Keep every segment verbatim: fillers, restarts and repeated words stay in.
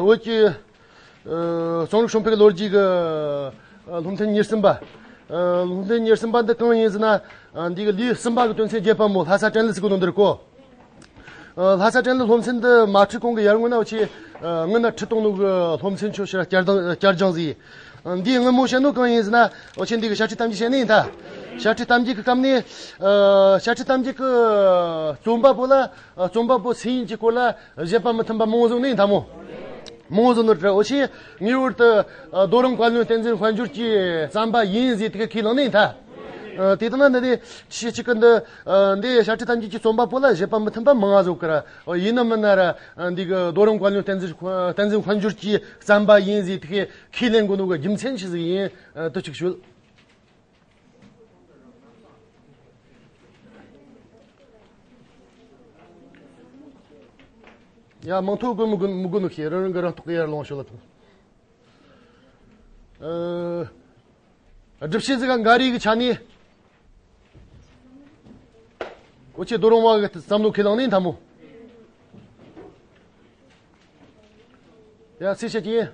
བོད་ཀྱི་རྩོམ་རིག་བྱུང་འཕེལ་གྱི་ལོ་རྒྱུས་ཀྱི་སློབ་ཚན་ཉེར་གསུམ་པ། སློབ་ཚན་ཉེར་གསུམ་པ་འདི་གང་ཡིན་ཟེར་ན། འདི་གི་ལེའུ་གསུམ་པ་གི་དོན་ཚན་བརྒྱད་པ་མོ་ལྷ་ས་དྲན་གླུ་ཟེར་གོ་ནོ་འདི་རེད་གོ། ལྷ་ས་དྲན་གླུ་སློབ་ཚན་འདི་མ་ཁྲིད་གོང་གི་ཡར་སྔོན་ན་འུ་ཆོས་སྔོན་ན་ཁྲིད་གཏོང་ནོ་གི་སློབ་ཚན་ཆོ་ཕྱིར་བསྐྱར་ལྡང་བསྐྱར་སྦྱང་ཟིག་འདིའི་སྔོན་མོ་བཤད་ནོ་གང་ཡིན་ཟེར་ན། འུ་ཆོས་འདི་གི་བྱ་ཁྲིད་གཏམ་རྒྱུད་བཤད་ནི་ཡིན་ད། བྱ་ཁྲིད་གཏམ་རྒྱུད་ཀྱི་སྐབས་ནས། བྱ་ཁྲིད་གཏམ་རྒྱུད་ཀྱི་རྩོམ་པ་པོ་ལ། རྩོམ་པ་པོ་མཚན་ཉིད་ཀྱི་སྐོར་ལ་བཞེད་པ་མི་མཐུན་པ་མང་བོ་བཟོ་ནི་ཡིན་ད་མོ། མང་བོ་བཟོ་ནོ་རེད། འུ་ཆོས་ངེས་པར་དུ་རྡོ་རིང་བཀའ་བློན་བསྟན་འཛིན་དཔལ་འབྱོར་གྱི་བརྩམས་པ་ཡིན་ཟེར་དེ་ག་ཁས་བླངས་ནི་ཡིན་ད། དེ་ལྟ་ན་འདི་ནི་ཆེ་གཅིག་གི་འདི་འདི་བྱ་ཁྲིད་གཏམ་རྒྱུད་ཀྱི་རྩོམ་པ་པོ་ལ་བཞེད་པ་མི་མཐུན་པ་མང་ང་བཟོ་གི་ར། ཡིན་ན་མིན་ན་ར་འདི་གི་རྡོ་རིང་བཀའ་བློན་བསྟན་འཛིན་བསྟན་འཛིན་དཔལ་འབྱོར་གྱི་བརྩམས་པ་ཡིན་ཟེར་དེ་ག་ཁས་ལེན་དགོས་ནོ་གི་རྒྱུ་མཚན་ཆི་ཟིག་ཡིན་དེ་གཅིག་ཤོད། ཡ་མང་ཐོག་དགོས་མི་དགོས་མི་དགོས་ནོ་ཤེས། རང་རང་གི་རང་རྟོགས་གི་ཡར་ལོངས་ཤོད་ལ་ཐོངས། ཨ། སྒྲུབ་བྱེད་ཟིག་ག་འགའ་རེ་གི་ཆ་ནས། འུ་ཆོས་རྡོ་རིང་བ་གི་བསམ་བློ་ཁས་བླངས་ནི་ད་མོ། ཡ་སུས་བཤད་ཀྱི་ཡིན།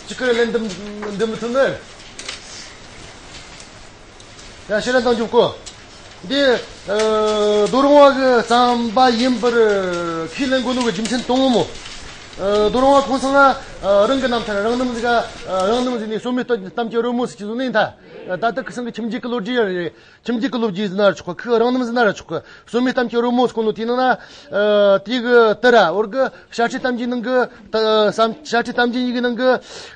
ཅི་ཀར་ལན་འདི་འདི་མི་ཐུབ་ནི། ཡ་ཕྱིར་ར་འདང་རྒྱུག་གོ། འདི་ཨ་རྡོ་རིང་བ་གི་བརྩམས་པ་ཡིན་པར་ཁས་ལེན་དགོས་ནོ་གི་རྒྱུ་མཚན་དང་པོ་མོ། ཨ་རྡོ་རིང་བ་ཁོང་ཚང་ང་ཨ་རང་གི་རྣམ་ཐར་རང་རྣམ་ཟིག་ག་ཨ་རང་རྣམ་ཟིག་ནས་བསམ་མེད་གཏམ་གཏམ་གྱི་རོལ་མོ་ཟེར་གྱི་བཟོ་ནི་ཡིན་ད། ད་ལྟ་ཁུ་སང་གི་ཁྱིམ་རྒྱུད་ཀྱི་ལོ་རྒྱུས་ཡ་རེད། ཁྱིམ་རྒྱུད་ཀྱི་ལོ་རྒྱུས་ཟེར་ན་ར་ཆོག་གི། ཁོའི་རང་རྣམ་ཟེར་ན་ར་ཆོག་གི། བསམ་མེད་གཏམ་གྱི་རོལ་མོ་ཟེར་གོ་ནོ་དེའི་ནང་ན། ཨ་དེ་གི་དེ་ར་འོར་གི་བྱ་ཁྲིད་གཏམ་རྒྱུད་ནང་གི་ད་བསམ་བྱ་ཁྲིད་གཏམ་རྒྱུད་གཉིས་ཀྱི་ནང་གི་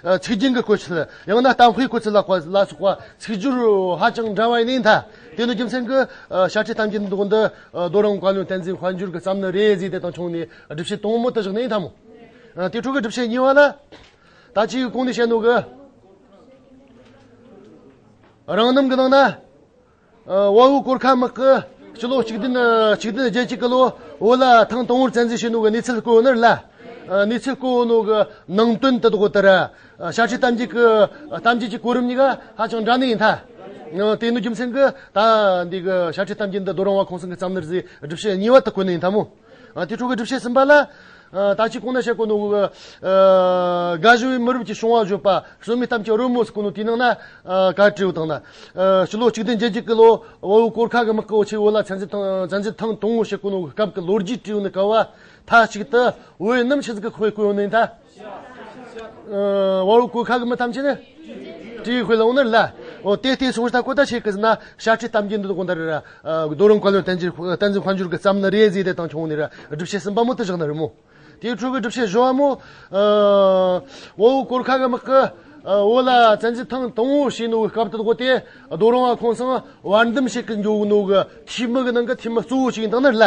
ཨ་ཚིག་རྒྱན་གྱི་བཀོལ་ཚུལ། ཡང་ན་གཏམ་དཔེའི་བཀོལ་ཚུལ་ལ་ལ་སོགས་པ་ཚིག་སྦྱོར་ཧ་ཅང་འདྲ་བ་ཡིན་ནི་ད། དེ་ནི་རྒྱུ་མཚན་གྱིས་ཨ་བྱ་ཁྲིད་གཏམ་རྒྱུད་འདི་འདི་ཨ་རྡོ་རིང་བཀའ་བློན་བསྟན་འཛིན་དཔལ་འབྱོར་གྱིས་བརྩམས་ནི་རེད་ཟེར་དེ་དང་ཆུང་ནས་སྒྲུབ་བྱེད་དང་པོ་དེ་བཞག་ནི་ཡིན་ད་མོ། ཨ་དེ་འཕྲོ་གི་སྒྲུབ་བྱེད་གཉིས་པ་ལ། ད་ཅིག་གོང་ནས་བཤད་ནོ་གི། རང་རྣམ་གྱི་ནང་ན། ཨ་དབའ་བོའི་གོར་ཁ་དམག་གིས་སྤྱི་ལོ་གཅིག་བདུན་ཨ་གཅིག་བདུན་བརྒྱད་ཅུ་གི་ལོ་བོད་ལ་ཐེངས་དང་པོར་བཙན་འཛུལ་བྱས་ནོ་གི་གནས་ཚུལ་བཀོད་ནི་རེད་ལ། ཨ་གནས་ཚུལ་བཀོད་ནོ་གི་ནང་དོན་དེ་དག་ལྟར་ཨ་བྱ་ཁྲིད་གཏམ་རྒྱུད་ཀྱི་གཏམ་རྒྱུད་ཀྱི་གོ་རིམ་གཉིས་ཀ་ཧ་ཅང་འདྲ་ནི་ཡིན་ཐལ། ཨ་དེ་ནི་རྒྱུ་མཚན་གྱིས་ད་འདི་གི་བྱ་ཁྲིད་གཏམ་རྒྱུད་འདི་རྡོ་རིང་བ་ཁོང་ཚང་གིས་བརྩམས་ནི་རེད་ཟེར་སྒྲུབ་བྱེད་གཉིས་པ་དེ་བཀོད་ནི་ཡིན་ཐལ་མོ། ཨ་དེ་འཕྲོ་གི་སྒྲུབ་བྱེད་གསུམ་པ་ལ། ཨ་ད་ཅི་གོང་ན་བཤད་གོ་ནོ་གི་ཨ་དགའ་བཞིན་མི་རབས་ཀྱི་བྱུང་བ་བརྗོད་པ་བསམ་མེད་གཏམ་གྱི་རོལ་མོ་ཟེར་གོ་ནོ་དེའི་ནང་ན་ཨ་ག་བྲིས་ཡོད་དང་ན། ཨ་སྤྱི་ལོ་གཅིག་བདུན་བརྒྱད་ཅུ་གི་ལོ་དབའ་བོའི་གོར་ཁ་གི་དམག་གིས་འུ་ཆོས་བོད་ལ་བཙན་འཛུལ་ཐེངས་བཙན་འཛུལ་ཐེངས་དང་པོ་བྱེད་གོ་ནོ་གི་སྐབས་ཀྱི་ལོ་རྒྱུས་བྲིས་ཡོད་ནི་ག་བ་མཐའ་གཅིག་ཏུ་བོད་ནམ་ཆི་ཟིག་གི་ཁོས་བཀོད་ཡོད་ནི་ད། ཨ་དབའ་བོའི་གོར་ཁ་གི་མི་ཐམས་ཅད་ནི་བྲིས་ཁོས་ལ་འོང་ནི་ལ། འོ་དེ་ལྟའི་སོང་ས་གོ་ད་ཆེ་གི་ཟེར་ན་བྱ་ཁྲིད་གཏམ་རྒྱུད་འདི་དག་འདི་རེད་ར། ཨ་རྡོ་རིང་བཀའ་བློན་བསྟན་འཛིན་བསྟན་འཛིན་དཔལ་འབྱོར་གྱིས་བརྩམས་ནི་རེད་ཟེར་དེ་དང་ཆུང་ནས་ར་སྒྲུབ་བྱེད་གསུམ་པ་མོ་དེ་བཞག་ནི་རེད་མོ། དེའི་འཕྲོ་གི་སྒྲུབ་བྱེད་བཞི་བ་མོ། ཨ་དབའ་བོའི་གོར་ཁ་གི་དམག་གིས་ཨ་བོད་ལ་བཙན་འཛུལ་ཐེངས་དང་པོ་བྱས་ནོ་གི་སྐབས་དེ་དག་དེ་རྡོ་རིང་བ་ཁོང་ཚང་བར་འདུམ་བྱེད་གི་འགྱོ་གི་ནོ་གི་འཐུས་མི་གི་ནང་གི་འཐུས་མི་གཙོ་བོ་ཞིག་ཡིན་དང་ནི་ལ།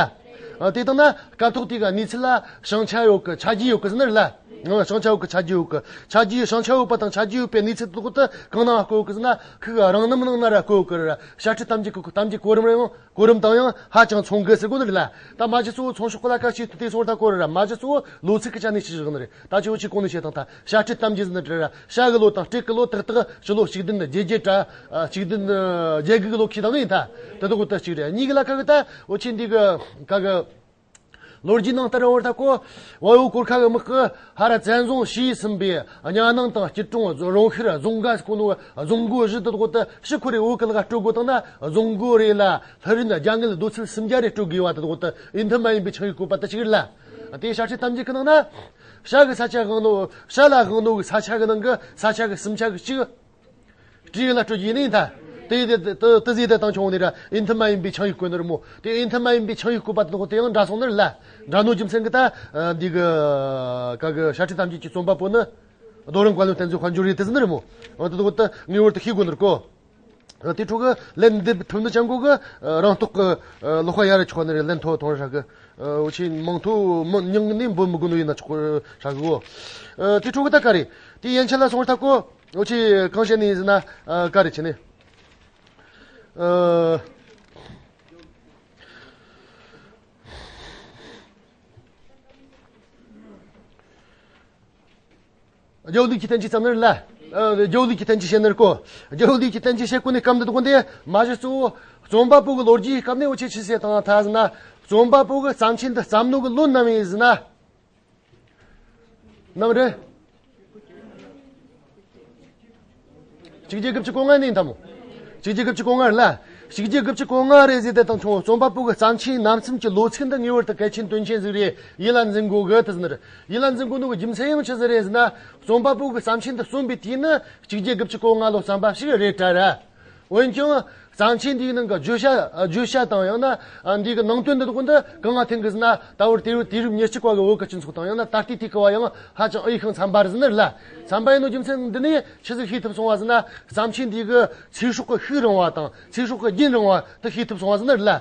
ཨ་དེ་དང་ན་སྐབས་ཐོག་དེ་གི་གནས་ཚུལ་ལ་བྱང་ཆ་ཡོད་གི་ཆ་རྒྱུས་ཡོད་གི་ཟེར་ནི་ལ། ཨ་བྱང་ཆ་ཡོད་གི་ཆ་རྒྱུས་ཡོད་གི་ཆ་རྒྱུས་བྱང་ཆ་ཡོད་པ་དང་ཆ་རྒྱུས་ཡོད་པའི་གནས་ཚུལ་དེ་དག་དེ་གང་ན་བཀོད་གི་ཟེར་ན་ཁོ་གི་རང་རྣམ་ནང་ན་ར་བཀོད་གི་ར་བྱ་ཁྲིད་གཏམ་རྒྱུད་གི་གཏམ་རྒྱུད་གོ་རིམ་རེ་ཡང་། གོ་རིམ་དང་ཡང་ཧ་ཅང་མཚུངས་དགོས་ཟེར་གོ་ནི་རེད་ལ། ད་མ་གཞི་གཙོ་བོ་ཚོང་ཤོག་གི་ལ་ཁ་ཞིག་ཏུ་དེ་སོང་ད་གོ་རེད་ར། མ་གཞི་གཙོ་བོ་ལོ་ཚིགས་ཀྱི་ཆ་ནས་ཞིག་བཞག་ནི་རེད། ད་ཅི་འུ་ཆོས་གོང་ནས་བཤད་དང་ད་བྱ་ཁྲིད་གཏམ་རྒྱུད་ཟེར་ནི་རེད་ར། བྱ་གི་ལོ་དང་སྤྲེལ་གི་ལོ་ཏག་ཏག་ཕྱི་ལོ་གཅིག་བདུན་བརྒྱད་བརྒྱད་ར། ཨ་གཅིག་བདུན་བརྒྱད་དགུ་གི་ལོ་ཁྱི་དང་ནི་ཡིན་ད། དེ་དག་གི་ད་གཅིག་རེད། གཉིས་ཀྱི་ལ་ཁ་གི་ད་འུ་ཆོས་འདི་གི་ག་གི་ལོ་རྒྱུས་ནང་ལྟར་བར་ད་གོ། དབའ་བོའི་གོར་ཁ་གི་དམག་གིས་ཧ་ར་བཙན་བཟུང་བྱས་ཟིན་པའི་གཉའ་ནང་དང་སྐྱིད་གྲོང་རོང་ཤུར་རྫོང་དགའ་ཟེར་གོ་ནོ་རྫོང་སྒོ་བཞི་དེ་དག་ཏུ་ཕྱིར་འཁོར་རེ་བོད་ཀྱི་ལ་སྤྲོད་དགོས་བཏང་ན་རྫོང་སྒོ་རེ་ལ་ལྷ་རིན་རྒྱ་དངུལ་རྡོ་ཚིགས་སུམ་བརྒྱ་རེ་སྤྲོད་དགོས་པ་དེ་དག་ཏུ་འོས་མཐུན་མ་ཡིན་པའི་ཆིངས་ཡིག་བཀོད་པ་དེ་ཅིག་རེད་ལ། དེ་བྱ་ཁྲིད་གཏམ་རྒྱུད་ཀྱི་ནང་ན། བྱ་གི་ས་ཆ་དབང་ནོ། བྱ་ལ་དབང་ནོ་གི་ས་ཆ་གི་ནང་གི་ས་ཆ་གི་སུམ་ཆ་གི་གཅིག་སྤྲེའུ་ལ་སྤྲོད་རྒྱུ་ཡིན་ད། དེ་དེ་དེ་དེ་ཟིག་དེ་དང་ཆུང་ནས་ར་འོས་མཐུན་མ་ཡིན་པའི་ཆིངས་ཡིག་བཀོད་ནི་རེད་མོ། དེ་འོས་མཐུན་མ་ཡིན་པའི་ཆིངས་ཡིག་བཀོད་པ་དེ་དག་དེ་ཡང་འདྲ་སོང་ནི་རེད་ལ། འདྲ་ནོ་རྒྱུ་མཚན་གྱིས་ད་འདི་གི་ག་གི་བྱ་ཁྲིད་གཏམ་རྒྱུད་ཀྱི་རྩོམ་པ་པོ་ནི་རྡོ་རིང་བཀའ་བློན་བསྟན་འཛིན་དཔལ་འབྱོར་རེད་དེ་ཟེར་ནི་རེད་མོ། འོ་དེ་དག་དེ་ངེས་པར་དུ་ཤེས་དགོས་ནི་རེད་གོ། དེ་འཕྲོ་གི་ལན་འདེབས་ཐུབ་ནི་ཅང་གོ་གི་རང་རྟོགས་གི་ལོག་པ་ཡ་ར་ཆོག་ནི་རེད། ལན་ཐོ་ཐོང་ར་གི་འུ་ཆོས་མང་ཐོག་མི་ཉུང་ནས་འབོད་མི་དགོས་ནོ་ཡིན་ན་ཆོག་ར་གི་གོ། དེ་འཕྲོ་གི་ད་ག་རེད། དེ་ཡན་ཆད་ལ་སོང་ད་གོ། འུ་ཆོས་གང་བཤད་ནི་ཡིན་ཟེར་ན་ཨ་ག་རེ་བྱས་ནས། ཨ་ རྒྱལ་བོ་ལུགས་ཀྱི་བསྟན་བཅོས་ཙམ་ནི་རེད་ལ། ཨ། རྒྱལ་བོ་ལུགས་ཀྱི་བསྟན་བཅོས་བཤད་ནི་རེད་གོ། རྒྱལ་བོ་ལུགས་ཀྱི་བསྟན་བཅོས་བཤད་གོ་ནི་སྐབས་འདི་དགོན་དེ་མ་གཞི་གཙོ་བོ་རྩོམ་པ་པོ་གི་ལོ་རྒྱུས་སྐབས་ནས་འུ་ཆེ་ཆི་ཟེར་དང་ཐ་ཟེར་ན། རྩོམ་པ་པོ་གི་བརྩམས་ཆོས་འདི་བརྩམས་ནོ་གི་ལོ་ནམ་ཡིན་ཟེར་ན། ནམ་རེད། གཅིག་བརྒྱད་དགུ་བཅུ་གོ་ལྔ་ནས་ཡིན་ཐལ་མོ། གཅིག་བརྒྱད་དགུ་བཅུ་གོ་ལྔ་རེད་ལ། གཅིག་བརྒྱད་དགུ་བཅུ་གོ་ལྔ་རེད་ཟེར་དེ་དང་ཆུང་རྩོམ་པ་པོ་གི་བརྩམས་ཆོས་རྣམ་གསུམ་གྱི་ལོ་ཚིགས་འདི་ངེས་པར་དུ་གལ་ཆེན་དོན་ཆེན་ཟིག་རེད། ཡིད་ལ་འཛིན་དགོས་གི་དེ་ཟེར་ནི་རེད། ཡིད་ལ་འཛིན་དགོས་ནོ་གི་རྒྱུ་མཚན་ཡང་ཆི་ཟིག་རེད་ཟེར་ན། རྩོམ་པ་པོ་གི་བརྩམས་ཆོས་འདི་གསུངས་པའི་དུས་ནི་གཅིག་བརྒྱད་དགུ་བཅུ་གོ་ལྔ་ལོ་བརྩམས་པ་ཞིག་རེད་དྲ་ར། འོན་ཀྱང་། བརྩམས་ཆོས་འདིའི་ནང་གི་བརྗོད་བྱ། བརྗོད་བྱ་དང་ཡང་ན་འདི་གི་ནང་དོན་འདི་དག་འདི་གང་ང་ཐེངས་གི་ཟེར་ན། ད་བར་དུས་རབས་དུས་རབས་ཉེར་གཅིག་པ་གི་བོད་ཀྱི་སྤྱི་ཚོགས་དང་ཡང་ན་ད་ལྟའི་དུས་ཀྱི་བ་ཡང་ཧ་ཅང་ཨེ་ཤིང་འཚམ་པ་རེད་ཟེར་ནི་རེད་ལ། འཚམ་པ་ཡིན་ནོ་རྒྱུ་མཚན་འདི་ནས་ཆི་ཟིག་ཤེས་ཐུབ་སོང་བ་ཟེར་ན། བརྩམས་ཆོས་འདི་གི་ཚེ་སྲོག་གི་ཤུགས་རིང་བ་དང་ཚེ་སྲོག་གི་རྒྱུན་རིང་བ་དེ་ཤེས་ཐུབ་སོང་བ་ཟེར་ནི་རེད་ལ།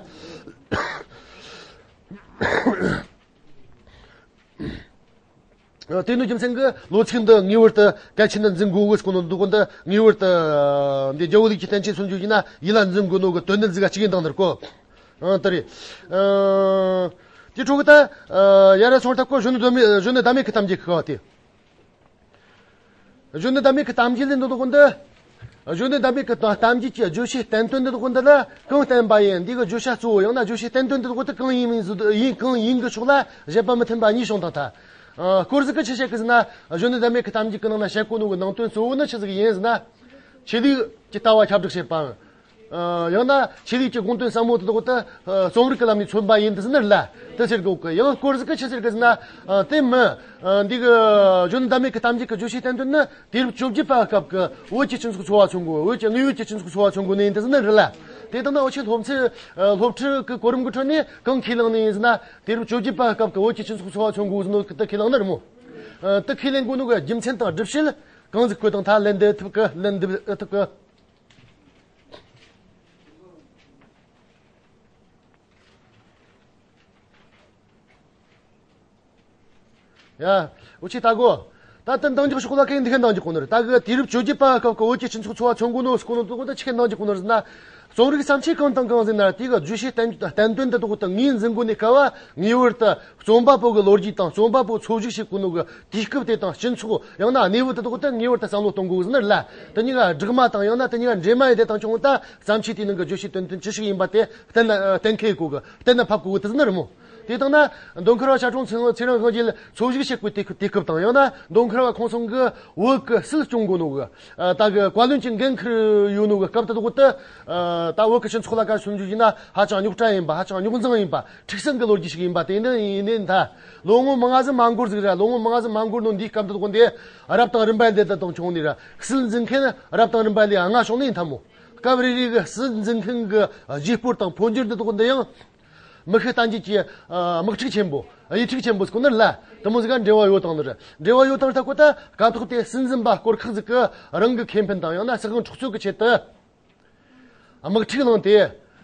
དེ་ནི་རྒྱུ་མཚན་གྱིས་ལོ་ཚིགས་འདི་ངེས་པར་དུ་གལ་ཆེན་དུ་འཛིན་དགོས་གི་ཟེར་གོ་ནོ་འདུག་གོ། འདི་ངེས་པར་དུ་འདི་རྒྱལ་བོ་ལུགས་ཀྱི་བསྟན་བཅོས་སུ་འཇུག་ཡིན་ན་ཡིད་ལ་འཛིན་དགོས་ནོ་གི་དོན་འདི་འཛིན་ག་གཅིག་ཡིན་དང་འདིར་གོ། ཨང་། དེ་རེད། ཨང་། དེ་འཕྲོ་གི་ད་ཡ་ར་སོང་ཐབས་གོ། གཞོན་ནུ་ཟླ་མེད། གཞོན་ནུ་ཟླ་མེད་ཀྱི་གཏམ་རྒྱུད་ཁག་དེ། གཞོན་ནུ་ཟླ་མེད་ཀྱི་གཏམ་རྒྱུད་ལས་འདུག་གོ་འདི། གཞོན་ནུ་ཟླ་མེད་ཀྱི་གཏམ་རྒྱུད་ཀྱི་བརྗོད་བྱའི་བསྟན་དོན་འདི་དག་འདི་ལ་གང་བསྟན་པ་ཡིན། འདི་གི་བརྗོད་བྱ་གཙོ་བོ་ཡང་ན་བརྗོད་བྱའི་བསྟན་དོན་འདི་དག་དེ་གང་ཡིན་མིན་ཟིག་ཡིན། གང་ཡིན་གི་ཕྱོགས་ལ་བཞེད་པ་མི་མཐུན་པ་གཉིས་བྱུང་དང་ཐལ། ཨ། སྐོར་ཟིག་གི་ཆི་བཤད་གི་ཟེར་ན། གཞོན་ནུ་ཟླ་མེད་ཀྱི་གཏམ་རྒྱུད་ཀྱི་ནང་ན་བཤད་གོ་ནོ་གི་ནང་དོན་གཙོ་བོ་ནི་ཆི་ཟིག་ཡིན་ཟེར་ན། ཆོས་ལུགས་ཀྱི་ལྟ་བ་ཁྱབ་བསྒྲགས་བྱེད་པའམ། ཨ། ཡང་ན་ཆོས་ལུགས་ཀྱི་དགོངས་དོན་ཟབ་མོ་དེ་དག་དེ་རྩོམ་རིག་གི་ལམ་ནས་མཚོན་པ་ཡིན་དེ་ཟེར་ནི་རེད་ལ། དེ་ཟེར་དགོས་གི། ཡང་སྐོར་ཟིག་གི་ཆི་ཟེར་གི་ཟེར་ན། ཨ། དེ་མིན། ཨ། འདི་གི་གཞོན་ནུ་ཟླ་མེད་ཀྱི་གཏམ་རྒྱུད་ཀྱི་བརྗོད་བྱའི་བསྟན་དོན་ནི་དུས་རབས་བཅོ་བརྒྱད་པ་སྐབས་ཀྱི་བོད་ཀྱི་སྤྱི་ཚོགས་འཚོ་བ་མཚོན་དགོས། བོད་ཀྱི་དངོས་ཡོད་ཀྱི་སྤྱི་ཚོགས་འཚོ་བ་མཚོན་དགོས་ནི་ཡིན་དེ་ཟེར་ནི་རེད་ལ། དེ་དང་ན་འུ་ཆོས་སློབ་ཚན། ཨ། སློབ་ཁྲིད་ཀྱི་གོ་རིམ་གྱི་ཁྲོད་ནས་གང་ཁས་བླངས་ནི་ཡིན་ཟེར་ན། དུས་རབས་བཅོ་བརྒྱད་པ་སྐབས་ཀྱི་བོད་ཀྱི་སྤྱི་ཚོགས་འཚོ་བ་མཚོན་དགོས་ཟེར་ནོ་དེ་ཁས་བླངས་ནི་རེད་མོ། ཨ། དེ་ཁས་ལེན་དགོས་ནོ་གི་རྒྱུ་མཚན་དང་སྒྲུབ་བྱེད་གང་ཟིག་བཀོད་དང་ཐ་ལན་འདེབས་ཐུབ་གི། ལན་འདེབས་ཐུབ་གི། ཡ། འུ་ཆོས་ལྟ་གོ། ད་ལྟ་འདང་རྒྱག་ཤོག་ལ་གན་འདི་གན་འདང་རྒྱག་གོ་ནོ་རེད། ད་གི་དུས་རབས་བཅོ་བརྒྱད་པ་སྐབས་ཀྱི་བོད་ཀྱི་སྤྱི་ཚོགས་འཚོ་བ་མཚོན་གོ་ནོ་ཟེར་གོ་ནོ་དེ་གོ་ད་ཆི་གན་འདང་རྒྱག་གོ་ནོ་རེད་ཟེར་ན། རྩོམ་རིག་བརྩམས་ཆོས་གང་དང་གང་ཟེར་ན་དེ་གི་བརྗོད་བྱའི་བསྟན་བསྟན་དོན་དེ་དག་དེ་ངོས་འཛིན་དགོས་ནི་སྐབས་ངེས་པར་དུ་རྩོམ་པ་པོ་གི་ལོ་རྒྱུས་དང་རྩོམ་པ་པོ་འཚོ་བཞུགས་བྱེད་གོ་ནོ་གི་དུས་སྐབས་དེ་དང་སྤྱི་ཚོགས་ཡང་ན་གནས་བབ་དེ་དག་དེ་ངེས་པར་དུ་བསམ་བློ་གཏོང་དགོས་ཟེར་ནི་རེད་ལ། དེ་གཉིས་ཀ་སྦྲགས་མ་དང་ཡང་ན་དེ་གཉིས་ཀ་འབྲེལ་མ་ཡིན་དེ་དང་ཆུང་ད་བརྩམས་ཆོས་དེའི་ནང་གི་བརྗོད་བྱའི་དོན་དོན་ཅི་ཞིག་ཡིན་པ་དེ་གཏན་ལ་གཏན་འཁེལ་དགོས་གི། གཏན་ལ་ཕབ་དགོས་གི་དེ་ཟེར་ནི་རེད་མོ། དེ་དང་ན་མདོ་མཁར་བ་ཞབས་དྲུང་ཚེ་ཚེ་རིང་དབང་རྒྱལ་འཚོ་བཞུགས་བྱེད་པའི་དུས་སྐབས་དང་ཡང་ན་མདོ་མཁར་བ་ཁོང་ཚང་གི་བོད་ཀྱི་སྲིད་སྐྱོང་དགོས་ནོ་གི། ཨ། ད་གི་བཀའ་བློན་གྱི་འགན་འཁུར་ཡོད་ནོ་གི་སྐབས་དེ་དག་དེ། ཨ། ད་བོད་ཀྱི་སྤྱི་ཚོགས་ལ་ག་སོང་རྒྱུ་ཡིན་ན་ཧ་ཅང་རྙོག་དྲ་ཡིན་པ། ཧ་ཅང་རྙོག་འཛིང་ཡིན་པ། འཁྲུག་ཟིང་གི་ལོ་རྒྱུས་ཤིག་ཡིན་པ་དེ་ནི་ཡིན་ནི་ད། ལོ་ངོ་མང་ཟིག་མ་འགོར་ཟིག་ར། ལོ་ངོ་མང་ཟིག་མ་འགོར་ནོ་འདིའི་སྐབས་དེ་དག་འདི་རབ་དང་རིམ་པ་འདི་དག་དང་བྱུང་ནི་ར། སྲིད་འཛིན་མཁན་རབ་དང་རིམ་པ་ལས་ལྔ་བྱུང་ནི་ཡིན་ཐལ་མོ། སྐབས་རེ་རེ་གི་སྲིད་འཛིན་མཁན་གི་བརྗེ་སྤོར་དང་འཕོ་འགྱུར་འདི་དག་འདི་ཡང་། མི་ཤི་རྟ་འགྱེལ་གྱི། ཨ། དམག་འཁྲུག་ཆེན་པོ། གཡུལ་འཁྲུག་ཆེན་པོ་ཟེར་གོ་ནི་རེད་ལ། དེ་མོ་ཟིག་ག་འབྲེལ་བ་ཡོད་དང་ནི་རེད། འབྲེལ་བ་ཡོད་དང་ལྟ་གོ་ད་སྐབས་ཐོག་དེ་སྲིད་འཛིན་པ་སྐོར་ཁག་ཟིག་གི་རང་གི་ཁེ་ཕན་དང་ཡང་ན་སྲིད་དབང་འཕྲོག་རྩོད་ཀྱི་ཆེད་དུ། དམག་འཁྲུག་བསླངས་ཏེ།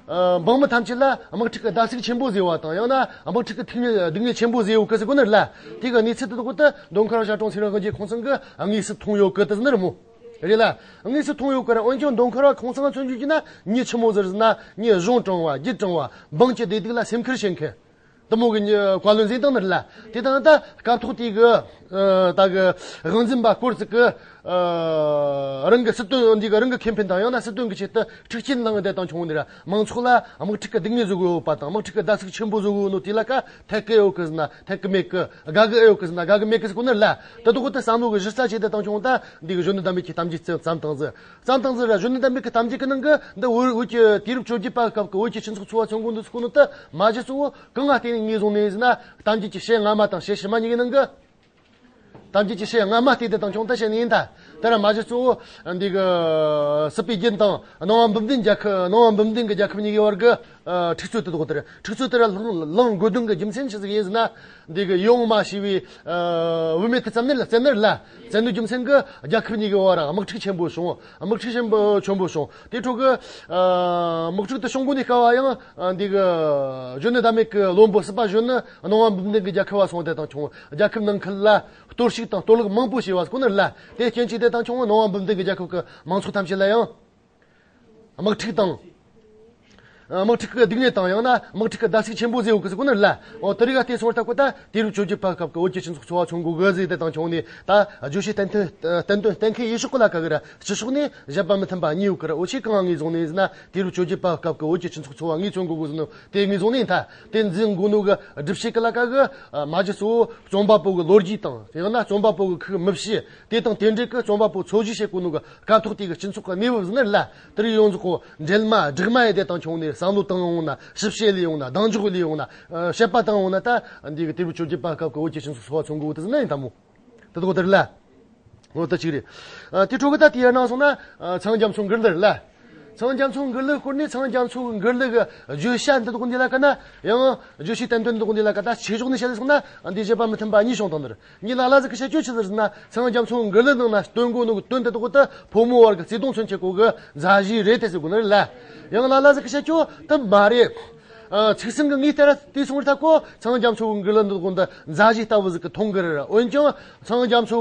ཨ། འབངས་མི་ཐམས་ཅད་ལ་དམག་འཁྲུག་གི་བརྡབ་གསིག་ཆེན་པོ་བཟོས་པ་དང་ཡང་ན་དམག་འཁྲུག་གི་ཐུག་ཉེ་སྡུག་བསྔལ་ཆེན་པོ་བཟོས་ཡོད་གི་ཟེར་གོ་ནི་རེད་ལ། དེ་གི་གནས་ཚུལ་དེ་དག་ད་མདོ་མཁར་བ་ཞབས་དྲུང་ཚེ་རིང་དབང་རྒྱལ་ཁོང་ཚང་གི་དངོས་སུ་མཐོང་ཡོད་གི་དེ་ཟེར་ནི་རེད་མོ། རེད་ལ། དངོས་སུ་མཐོང་ཡོད་གི་ར། འོན་ཀྱང་མདོ་མཁར་བ་ཁོང་ཚང་མཚོན་རྒྱུ་ན་མྱི་ཆི་མོ་ཟིག་རེད་ཟེར་ན། མྱི་གཞུང་དྲང་བ། རྒྱུད་དྲང་བ། འབངས་ཀྱི་བདེ་སྡུག་ལ་སེམས་ཁུར་བྱེད་མཁན། དེ་མོ་གི་མྱི་བཀའ་བློན་ཟིག་དང་ནི་རེད་ལ། དེ་དང་ད་སྐབས་ཐོག་དེ་གི། ཨ། ད་གི་དབང་འཛིན་པ་སྐོར་ཟིག་གི། ཨ། རང་གི་སྲིད་དོན་འདི་གི་རང་གི་ཁེ་ཕན་དང་ཡང་ན་སྲིད་དོན་གི་ཆེད་དུ་འཁྲུག་རྐྱེན་བསླངས་བསྡད་དང་བྱུང་ནི་ར། མང་ཚོགས་ལ་དམག་འཁྲུག་གི་སྡུག་བསྔལ་བཟོ་གི་ཡོད་པ་དང་དམག་འཁྲུག་གི་བརྡབ་གསིག་ཆེན་པོ་བཟོ་གི་ཡོད་ནོ་དེ་ལ་ཀ་ཐད་ཀི་ཡོད་གི་ཟེར་ན་ཐད་ཀི་མེད་གི། དགའ་གི་ཡོད་གི་ཟེར་ན་དགའ་གི་མེད་གི་ཟེར་གོ་ནི་རེད་ལ། དེ་དག་གི་ད་བསམ་བློ་གི་གཞི་རྩ་བྱས་བསྡད་དང་བྱུང་ད་འདི་གི་གཞོན་ནུ་ཟླ་མེད་ཀྱི་གཏམ་རྒྱུད་བརྩམས་བཏང་ཟིག་བརྩམས་བཏང་ཟིག་ར། གཞོན་ནུ་ཟླ་མེད་ཀྱི་གཏམ་རྒྱུད་ཀྱི་ནང་གི་འདི་བོད་བོད་ཀྱི་དུས་རབས་བཅོ་བརྒྱད་པ་སྐབས་ཀྱི་བོད་ཀྱི་སྤྱི་ཚོགས་འཚོ་བ་མཚོན་གོ་འདུག་ཟེར་གོ་ནོ་ད་མ་གཞི་གཙོ་བོ་གང་ང་བརྟེན་ནས་ངོས་བཟུང་ནས་ཟེར་ན། གཏམ་རྒྱུད་ཀྱི་ཕྱེད་སྔ་མ་དང་ཕྱེད་ཕྱི་མ་གཉིས་ཀྱི་ནང་གི། གཏམ་རྒྱུད་ཀྱི་ཕྱེད་སྔ་མ་བལྟས་ཏེ་དང་བྱུང་ད་བཤད་ནི་ཡིན་ད། དེ་ར་མ་གཞི་གཙོ་བོ་འདི་གི་སྲིད་པའི་རྒྱུན་དང་ནང་པ་འབུམ་ལྡན་རྒྱལ་ཁབ། ནང་པ་འབུམ་ལྡན་གྱི་རྒྱལ་ཁབ་གཉིས་ཀྱི་བར་གྱི། ཨ། འཁྲུག་རྩོད་དེ་དག་དེ་རེད། འཁྲུག་རྩོད་དེ་ར་བསླངས་བསླངས་དགོས་དོན་གྱི་རྒྱུ་མཚན་ཆི་ཟིག་ཡིན་ཟེར་ན། འདི་གི་ཡིད་འོང་མ་ཞེས་པའི། ཨ། བུད་མེད་དེ་བརྩམས་ནི་ལ་བརྩམས་ནི་རེད་ལ། བརྩམས་ནི་རྒྱུ་མཚན་གྱིས་རྒྱལ་ཁབ་གཉིས་ཀྱི་བར་དམག་འཁྲུག་ཆེན་པོ་བྱུང་། དམག་འཁྲུག་ཆེན་པོ་ཆེན་པོ་བྱུང་། དེ་འཕྲོ་གི། ཨ། དམག་འཁྲུག་དེ་བྱུང་གོ་ནི་སྐབས་ཡང་། ཨ། འདི་གི་གཞོན་ནུ་ཟླ་མེད་ཀྱི་བློན་པོ་སྲིད་པ་གཞོན་ནུ་ནང་པ་འབུམ་ལྡན་གྱི་རྒྱལ་ཁབ་བ་སོང་སྟེ་དང་བྱུང་། རྒྱལ་ཁབ་ནང་ཁུལ་ལ་གཏོར་བཤིག་དང་གཏོར་བརླག་མང་པོ་བྱས་པ་ཟེར་གོ་ནི་རེད་ལ། དེ་རྐྱེན་གྱིས་དེ་དང་བྱུང་ནང་པ་འབུམ་ལྡན་གྱི་རྒྱལ་ཁབ་ཀྱི་མང་ཚོགས་ཐམས་ཅད་ལ་ཡང་། དམག་འཁྲུག་དང་ དམག་འཁྲུག་གི་སྡུག་བསྔལ་དང་ཡང་ན་དམག་འཁྲུག་གི་བརྡབ་གསིག་ཆེན་པོ་ཟེར་ཡོད་གི་ཟེར་གོ་ནི་ལ། འོ་དེ་རིགས་ལ་བལྟས་སོང་བར་ལྟ་གོ་ད་དུས་རབས་བཅོ་བརྒྱད་པ་སྐབས་ཀྱི་བོད་ཀྱི་སྤྱི་ཚོགས་འཚོ་བ་མཚོན་དགོས་གི་ཟེར་དེ་དང་ཁྱོན་ནས་ད་བརྗོད་བྱའི་བསྟན་དོན་བསྟན་དོན་གཏན་འཁེལ་ཡེ་ཤོག་གི་ལ་ཁ་གི་ར། སྤྱི་ཤོག་ནས་བཞེད་པ་མི་མཐུན་པ་གཉིས་ཡོད་གི་ར། འོ་ཆེ་གང་ངོས་བཟུང་ནས་ཟེར་ན་དུས་རབས་བཅོ་བརྒྱད་པ་སྐབས་ཀྱི་བོད་ཀྱི་སྤྱི་ཚོགས་འཚོ་བ་ངོས་མཚོན་དགོས་གི་ཟེར་ནོ་དེ་ངོས་བཟུང་ནས་ད་དེ་འཛིན་དགོས་ནོ་གི་སྒྲུབ་བྱེད་གི་ལ་ཁ་གི་མ་གཞི་གཙོ་བོ་རྩོམ་པ་པོ་གི་ལོ་རྒྱུས་དང་ཡང་ན་རྩོམ་པ་པོ་གི་ཁུག་མི་བྱེད། དེ་དང་དེ་འབྲེལ་གྱི་རྩོམ་པ་པོ་འཚོ་བཞུགས་བྱེད་དགོས་ནོ་གི་སྐབས་ཐོག་དེ་གི་སྤྱི་ཚོགས་ཀྱི་གནས་བབ་ཟིན་ནི་ལ། དེར་ཡོངས་རྫོགས་གོ་འབྲེལ་མ་སྦྲགས་མ་ཡི་དེ་དང་ཁྱོན་ནས་བསམ་བློ་བཏང་ཡོང་ན་ཞིབ་བཤད་ལས་ཡོང་ན་གདེང་འཇོག་ལས་ཡོང་ན་ཨ་དཔྱད་པ་བཏང་ཡོང་ན་ད་འདི་གི་དུས་རབས་བཅོ་བརྒྱད་པ་སྐབས་ཀྱི་བོད་ཀྱི་སྤྱི་ཚོགས་འཚོ་བ་མཚོན་དགོས་དེ་ཟིན་ནི་ཡིན་དམ་མོ། དེ་དག་དེར་ལ། འོ་དེ་གཅིག་རེད། ཨ་དེ་འཕྲོ་གི་ད་དེ་ཡར་ནང་སོང་ན་ཨ་ཚངས་རྒྱ་མཚོ་འགུར་ལི་རེད་ལ། ཚངས་རྒྱ་མཚོ་འགུར་ལི་སྐོར་ནས་ཚངས་རྒྱ་མཚོ་གི་འགུར་ལི་གི་བརྗོད་བྱ་འདི་དག་འདི་ལ་ཀ་ན་ཡང་བརྗོད་བྱའི་བསྟན་དོན་འདི་དག་འདི་ལ་ཀ་ད་ཆེ་ཕྱོགས་ནས་བཤད་ལས་སོང་ན་འདི་བཞེད་པ་མི་མཐུན་པ་གཉིས་བྱུང་བཏང་ནི་རེད། ངས་ལ་ལ་ཟིག་གི་བཤད་རྒྱུ་ཆི་ཟིག་ཟེར་ན་ཚངས་རྒྱ་མཚོ་འགུར་ལི་ནང་ན་སྟོན་གོ་ནོ་གི་དོན་དེ་དག་ད་ཕོ་མོ་བར་གི་བརྩེ་དུང་མཚོན་ཆེད་གོ་གི་མཛའ་གཞས་རེད་དེ་ཟེར་གོ་ནི་རེད་ལ། ཡང་ལ་ལ་ཟིག་གི་བཤད་རྒྱུ་དེ་མ་རེད། ཨ་ཚིག་ཟིན་གི་ངའི་ལྟར་དེ་སོང་ར་ཐ་གོ་ཚངས་རྒྱ་མཚོ་གི་འགུར་ལི་འདི་དག་ད་མཛའ་གཞས་ལྟ་བུ་ཟིག་གི་མཐོང་གི་རེད། འོན་ཀྱང་ཚངས་རྒྱ་མཚོ་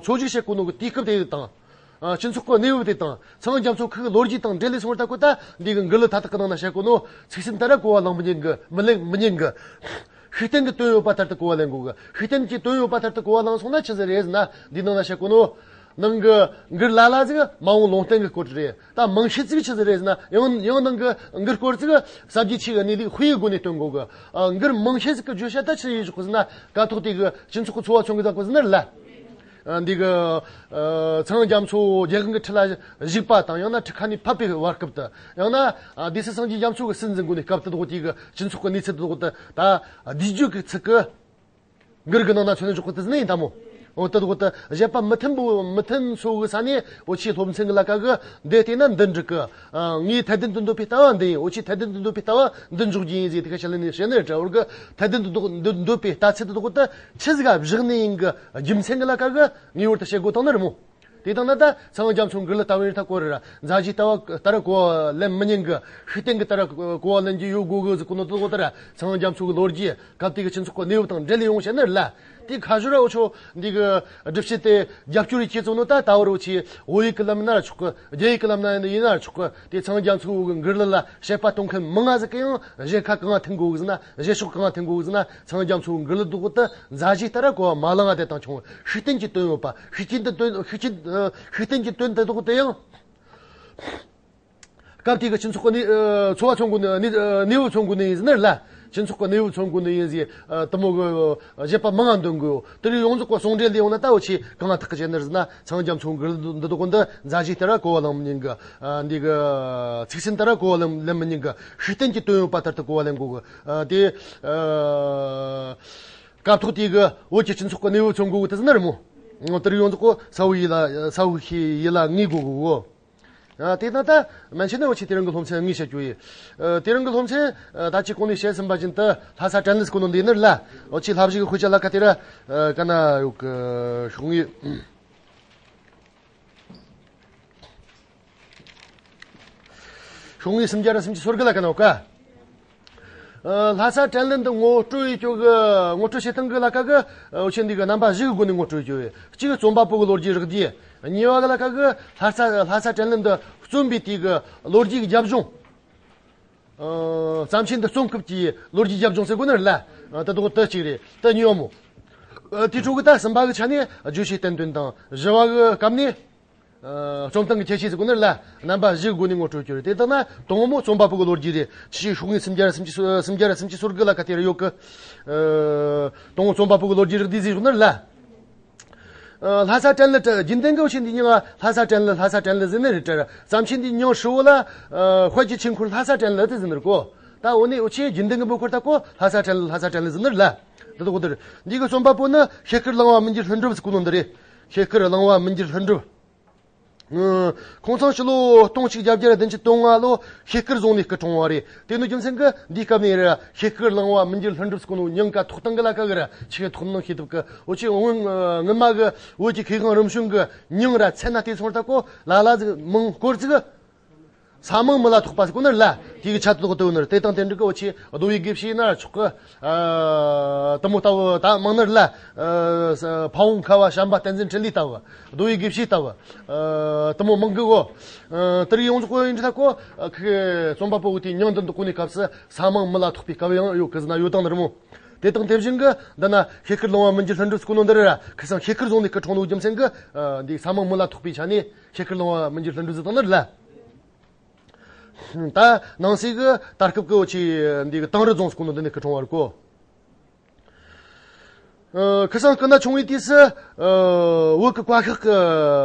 འཚོ་བཞུགས་བྱེད་གོ་ནོ་གི་དུས་སྐབས་དེ་དང་། ཨ་སྤྱི་ཚོགས་ཀྱི་གནས་བབ་དེ་དང་ཚངས་རྒྱ་མཚོ་ཁུག་ལོ་རྒྱུས་དང་འབྲེལ་ལས་སོང་བར་ལྟ་གོ་ད་འདི་གི་འགུལ་ལུགས་མཐའ་དག་གི་ནང་ན་བཤད་གོ་ནོ་ཚིག་སྲིད་ལྟར་གོ་བ་ལེན་མི་ཉན་གི་མི་ལེན་མི་ཉན་གི་ཤུགས་བསྟན་གི་དོན་ཡོད་པ་ལྟར་དུ་གོ་བ་ལེན་དགོས་གི་ཤུགས་བསྟན་གྱི་དོན་ཡོད་པ་ལྟར་དུ་གོ་བ་བླངས་སོང་ན་ཆི་ཟིག་རེད་ཟེར་ན་འདི་ནང་ན་བཤད་གོ་ནོ་ནང་གི་འགུལ་ལ་ལ་ཟིག་མ་འོངས་ལུང་བསྟན་གི་སྐོར་རེད། ད་མང་ཤས་ཟིག་ཆི་ཟིག་རེད་ཟེར་ན་ཡང་ཡང་ནང་གི་འགུལ་སྐོར་ཟིག་ཟབ་རྒྱས་ཆེ་གི་གནས་ལུགས་དཔེ་ཡི་སྒོ་ནས་སྟོན་དགོས་གི་ཨ་འགུལ་མང་ཤས་ཟིག་གི་བརྗོད་བྱ་ད་ཆི་ཡིན་ཞོག་ཟེར་ན་ཀ་ཐོག་དེ་གི་སྤྱི་ཚོགས་གི་འཚོ་བ་མཚོན་གི་ད་གོ་ཟེར་ན་རེད་ལ། འདི་གི་ཨ་ཚངས་རྒྱ་མཚོ་རྒྱལ་དབང་གི་ཁྲི་ལ་བཞུགས་པ་དང་ཡང་ན་ཁྲི་ཁ་ནས་ཕེབས་པའི་བར་སྐབས་དུ་ཡང་ན་ཨ་སྡེ་སྲིད་སངས་རྒྱས་རྒྱ་མཚོ་གི་སྲིད་འཛིན་དགོས་ནས་སྐབས་དུ་དོག་དེ་གི་སྤྱི་ཚོགས་ཀྱི་གནས་ཚུལ་དོག་དུ་ད་བསྡུས་བརྗོད་ཀྱི་ཚིག་གི་འགུལ་གི་ནང་ན་མཚོན་ནས་འཇོག་གི་དུ་ཟིན་ཡིན་ད་མོ། འོ་དུ་དོག་དུ་བཞེད་པ་མི་མཐུན་པོ་མི་མཐུན་སོ་གི་ས་ནས་འོ་ཆེས་སློབ་ཚན་གི་ལ་ཀ་གི་འདི་བལྟས་ན་འདི་འགྲིག་གི་ངས་ཐད་ལྡན་དུ་འདོད་པའི་ལྟ་བ་འདི་ཡིན། འོ་ཆེས་ཐད་ལྡན་དུ་འདོད་པའི་ལྟ་བ་འདི་འཇོག་རྒྱུ་ཡིན་ཟེར་དེ་ཁ་བཤད་ལེ་ནས་བཤད་ནི་རེད་འོར་གི་ཐད་ལྡན་དུ་འདོད་འདོད་པའི་ལྟ་ཚུལ་དུ་དོག་དུ་ཆི་ཟིག་ག་བཞག་ནི་ཡིན་གི་རྒྱུ་མཚན་གི་ལ་ཀ་གི་ངེས་པར་དུ་བཤད་དགོས་དང་ནི་རེད་མོ། དེ་དང་ན་ད་ཚངས་རྒྱ་མཚོ་འགུལ་ལ་ལྟ་བའི་རི་ཐ་སྐོར་ར་མཛའ་གཞས་ལྟ་བ་ལྟར་གོ་བ་ལེན་མི་ཉན་གི་ཤུགས་བསྟན་གི་ལྟར་གོ་བ་ལེན་རྒྱུ་ཡོད་དགོས་གི་ཟིག་གོ་ནོ་དོ་དོ་ལྟར་ཚངས་རྒྱ་མཚོ་གི་ལོ་རྒྱུས་སྐབས་དེ་གི་སྤྱི་ཚོགས་གི་གནས་བབ་དང་འབྲེལ་ལས་ཡོང་བཤད་ནི་རེད་ལ། དེ་ཁ་ཞོར་འུ་ཆོ་འདི་གི་སྒྲུབ་བྱེད་དེ་རྒྱབ་སྐྱོར་ཡི་ཁྱེད་ཚོ་ནོ་ད་ད་བར་འུ་ཆི་བོད་ཡིག་གི་ལམ་ན་ཆོག་གི་རྒྱ་ཡིག་གི་ལམ་ན་ཡིན་ན་ཆོག་གི་དེ་ཚངས་རྒྱ་མཚོ་གི་འགུལ་ལ་དཔྱད་པ་གཏོང་མཁན་མང་ང་ཟིག་གི་ཡང་གཞན་ཁ་གང་ང་འཐེན་དགོས་གི་ཟེར་ན་གཞན་ཕྱོགས་གང་ང་འཐེན་དགོས་གི་ཟེར་ན་ཚངས་རྒྱ་མཚོ་གི་འགུལ་ལ་འདུག་གི་ད་མཛའ་གཞས་ལྟར་གོ་བ་མ་བླངས་ང་དེ་དང་ཆུང་ཤུགས་བསྟན་གྱི་དོན་ཡོད་པ་ཤུགས་རྐྱེན་དུ་དོན་ཤུགས་རྐྱེན་ཤུགས་བསྟན་གྱི་དོན་དེ་དག་དེ་ཡང་། སྐབས་དེ་གི་སྤྱི་ཚོགས་ཀྱི་གནས་ཨ་འཚོ་བ་མཚོན་དགོས་ནི་གནས་ཨ་གནས་བབ་མཚོན་དགོས་ནི་ཡིན་ཟེར་ན་རེད་ལ། སྤྱི་ཚོགས་ཀྱི་གནས་བབ་མཚོན་དགོས་ནི་ཡིན་ཟེར་ཨ་དེ་མོ་གི་བཞེད་པ་མང་ང་འདོན་དགོས་ཡོད། དེ་རིགས་ཡོངས་རྫོགས་ཀྱི་ཟུང་འབྲེལ་ལས་ཡོང་ན་ད་འུ་ཆི་གང་ཐག་གི་བྱས་ནི་རེད་ཟེར་ན་ཚངས་རྒྱ་མཚོ་འགུལ་འདི་དག་འདི་མཛའ་གཞས་ལྟར་གོ་བ་ལེན་མི་ཉན་གི་ཨ་འདི་གི་ཚིག་སྲིད་ལྟར་གོ་བ་ལེན་ལེན་མི་ཉན་གི་ཤུགས་བསྟན་གྱི་དོན་ཡོད་པ་ལྟར་དུ་གོ་བ་ལེན་དགོས་གི་ཨ་དེ་ཨ་སྐབས་ཐོག་དེ་གི་བོད་ཀྱི་སྤྱི་ཚོགས་ཀྱི་གནས་བབ་མཚོན་དགོས་གི་དེ་ཟེར་ན་རེད་མོ། དེ་རིགས་ཡོངས་རྫོགས་ཀྱི་ས་བོ་ཡི་ལ་ས་བོ་ཤི་ཡི་ལ་ངེས་དགོས་གི་གོ་ཨ་དེ་ན་ད་མན་ཆད་ནི་འུ་ཆི་དེ་རིང་གི་སློབ་ཚན་དངོས་བཤད་རྒྱུ་ཡིན། ཨ་དེ་རིང་གི་སློབ་ཚན་ཨ་ད་ཅི་གོང་ནས་བཤད་ཟིན་པ་བཞིན་དུ་ལྷ་ས་དྲན་གླུ་སྐོར་ནོ་འདི་ནི་ལ་འུ་ཆི་ལྷ་བཞུགས་ཀྱི་དཔེ་ཆ་ལ་ཁ་དེ་ར་ཨ་ག་ན་ཡོད་གི་ཤོག་ངོས་ཤོག་ངོས་སུམ་བརྒྱ་ར་སུམ་ཅུ་སོ་དགུ་ལ་ཁ་ན་ཡོད་ཀ་ཨ་ལྷ་ས་དྲན་གླུ་འདི་ངོ་སྤྲོད་ཡེ་རྒྱུ་གི་ངོ་སྤྲོད་བྱེད་སྟངས་གི་ལ་ཁ་གི་ཨ་འུ་ཆི་འདི་གི་རྣམ་པ་བཞི་གི་སྒོ་ནས་ངོ་སྤྲོད་ཡེ་རྒྱུ་ཡོད། གཅིག་རྩོམ་པ་པོ་གི་ལོ་རྒྱུས་རགས་བསྡུས། གཉིས་པ་གི་ལ་ཁ་གི་ལྷ་ས་ལྷ་ས་དྲན་གླུ་འདི་རྩོམ་པའི་དུས་གི་ལོ་རྒྱུས་ཀྱི་རྒྱབ་ལྗོངས། ཨ་བརྩམས་ཆོས་འདི་རྩོམ་སྐབས་ཀྱི་ལོ་རྒྱུས་རྒྱབ་ལྗོངས་ཟེར་དགོས་ནི་རེད་ལ། ཨ་དེ་དག་དེ་གཅིག་རེད། དེ་གཉིས་པ་མོ། ཨ་དེའི་འཕྲོ་གི་ད་གསུམ་པ་གི་ཆ་ནས་བརྗོད་བྱའི་བསྟན་དོན་དང་བཞི་བ་གི་སྐབས་ནས། ཨ་རྩོམ་སྟངས་ཀྱི་ཁྱད་ཆོས་ཟེར་དགོས་ནི་ལ་རྣམ་པ་བཞིའི་སྒོ་ནས་ངོ་སྤྲོད་རྒྱུ་རེད། དེ་ལྟ་ན་དང་པོ་རྩོམ་པ་པོ་གི་ལོ་རྒྱུས་རེད། ཕྱི་ཤོག་ངོས་སུམ་བརྒྱ་ར་སུམ་ཅུ་སོ་སུམ་བརྒྱ་ར་སུམ་ཅུ་སོ་དགུ་ལ་ཁ་དེ་ར་ཡོད་གི་ཨ་དང་པོ་རྩོམ་པ་པོ་གི་ལོ་རྒྱུས་རགས་བསྡུས་ཟེར་ཞོག་ནི་ལ། ཨ་ལྷ་ས་དྲན་གླུ་དེ་རྒྱུན་ལྡན་གི་འུ་ཆི་འདི་ཉིན་ང་ལྷ་ས་དྲན་གླུ་ལྷ་ས་དྲན་གླུ་ཟེར་ནི་རེད་དྲ། བརྩམས་ཆོས་འདི་མྱིང་ཧྲིལ་བོ་ལ་ཨ་དཔལ་གྱི་ཆོས་འཁོར་ལྷ་ས་དྲན་གླུ་དེ་ཟེར་ནི་རེད་གོ་ད་འོ་ནི་འུ་ཆི་རྒྱུན་ལྡན་གི་འབོད་སྐུལ་ད་གོ་ལྷ་ས་དྲན་གླུ་ལྷ་ས་དྲན་གླུ་ཟེར་ནི་རེད་ལ། དེ་དག་གོ་དེར་འདི་གི་རྩོམ་པ་པོ་ནི་ཤེལ་དཀར་གླིང་བ་མི་འགྱུར་ལྷུན་གྲུབ་ཟེར་གོ་ནོ་འདི་རེད། ཤེལ་དཀར་གླིང་བ་མི་འགྱུར་ལྷུན་གྲུབ། ཁོང་ཚང་ཕྱི་ལོ་སྟོང་གཅིག་བརྒྱད་བརྒྱ་བདུན་ཅུ་དོན་ལྔ་ལོ་ཤེལ་དཀར་རྫོང་ནས་སྐུ་འཁྲུངས་པ་རེད། དེ་ནི་རྒྱུ་མཚན་གྱིས་འདིའི་སྐབས་ནས་ར་ཤེལ་དཀར་གླིང་བ་མི་འགྱུར་ལྷུན་གྲུབ་ཟེར་གོ་ནོ་མྱིང་ག་ཐོགས་སྟངས་གི་ལ་ཁ་གི་ར་ཆི་གི་ཐོགས་ནོ་ཤེས་ཐུབ་གི་འུ་ཆི་སྔོན་སྔོན་མ་གི་བོད་ཀྱི་མཁས་དབང་རིམ་བྱོན་གི་མྱིང་ར་མཚན་ན་བལྟས་སོང་ད་གོ་ལ་ལ་ཟིག་མིང་སྐོར་ཟིག་ས་མང་མི་ལ་ཐོགས་པ་ཟེར་གོ་ནི་རེད་ལ། དེ་གི་ཆ་དོག་དེ་ཡོད་ནི་རེད། དེ་དང་དེ་འདྲ་གི་འུ་ཆོས་རྡོ་བའི་དགེ་བཤེས་ན་ཆོག་གི། ཨ། དེ་མོ་ལྟ་བུ་ད་མང་ནི་རེད་ལ། ཨ། ས་ཕ་བོང་ཁ་བ་བྱམས་པ་བསྟན་འཛིན་འཕྲིན་ལས་ལྟ་བུ། རྡོ་བའི་དགེ་བཤེས་ལྟ་བུ། ཨ། དེ་མོ་མང་གི་གོ། ཨ། དེ་རིགས་ཡོངས་རྫོགས་ཡིན་ད་ཁོ། ཨ། ཁི་རྩོམ་པ་པོ་གི་དེའི་མྱིང་འདི་འདོགས་གོ་ནི་སྐབས་སུ་ས་མང་མི་ལ་ཐོགས་པའི་སྐབས་ཡང་ཡོད་གི་ཟེར་ན་ཡོད་དང་ནི་རེད་མོ། དེ་དང་དེ་བཞིན་གི་འདི་ན་ཤེལ་དཀར་ལུང་བ་མི་འགྱུར་ལྷུན་གྲུབ་ཟེར་གོ་ནོ་འདི་རེད་ར། ཁི་སང་ཤེལ་དཀར་རྫོང་ནས་སྐུ་འཁྲུངས་ནོ་རྒྱུ་མཚན་གི། ཨ། འདི་ས་མང་མི་ལ་ཐོགས་པའི་ཆ་ནས་ཤེལ་དཀར་ལུང་བ་མི་འགྱུར་ལྷུན་གྲུབ་ཟེར་དང་ནི་རེད་ལ། ད་ནང་གསེས་གི་ད་སྐབས་ཀྱི་འུ་ཆོས་འདི་གི་དིང་རི་རྫོང་ཟེར་གོ་ནོ་འདི་ནས་སྐུ་འཁྲུངས་པ་རེད་གོ། ཨ། ཁི་སང་སྐུ་ན་ཆུང་བའི་དུས་སུ། ཨ། བོད་ཀྱི་བཀའ་ཤག་གི་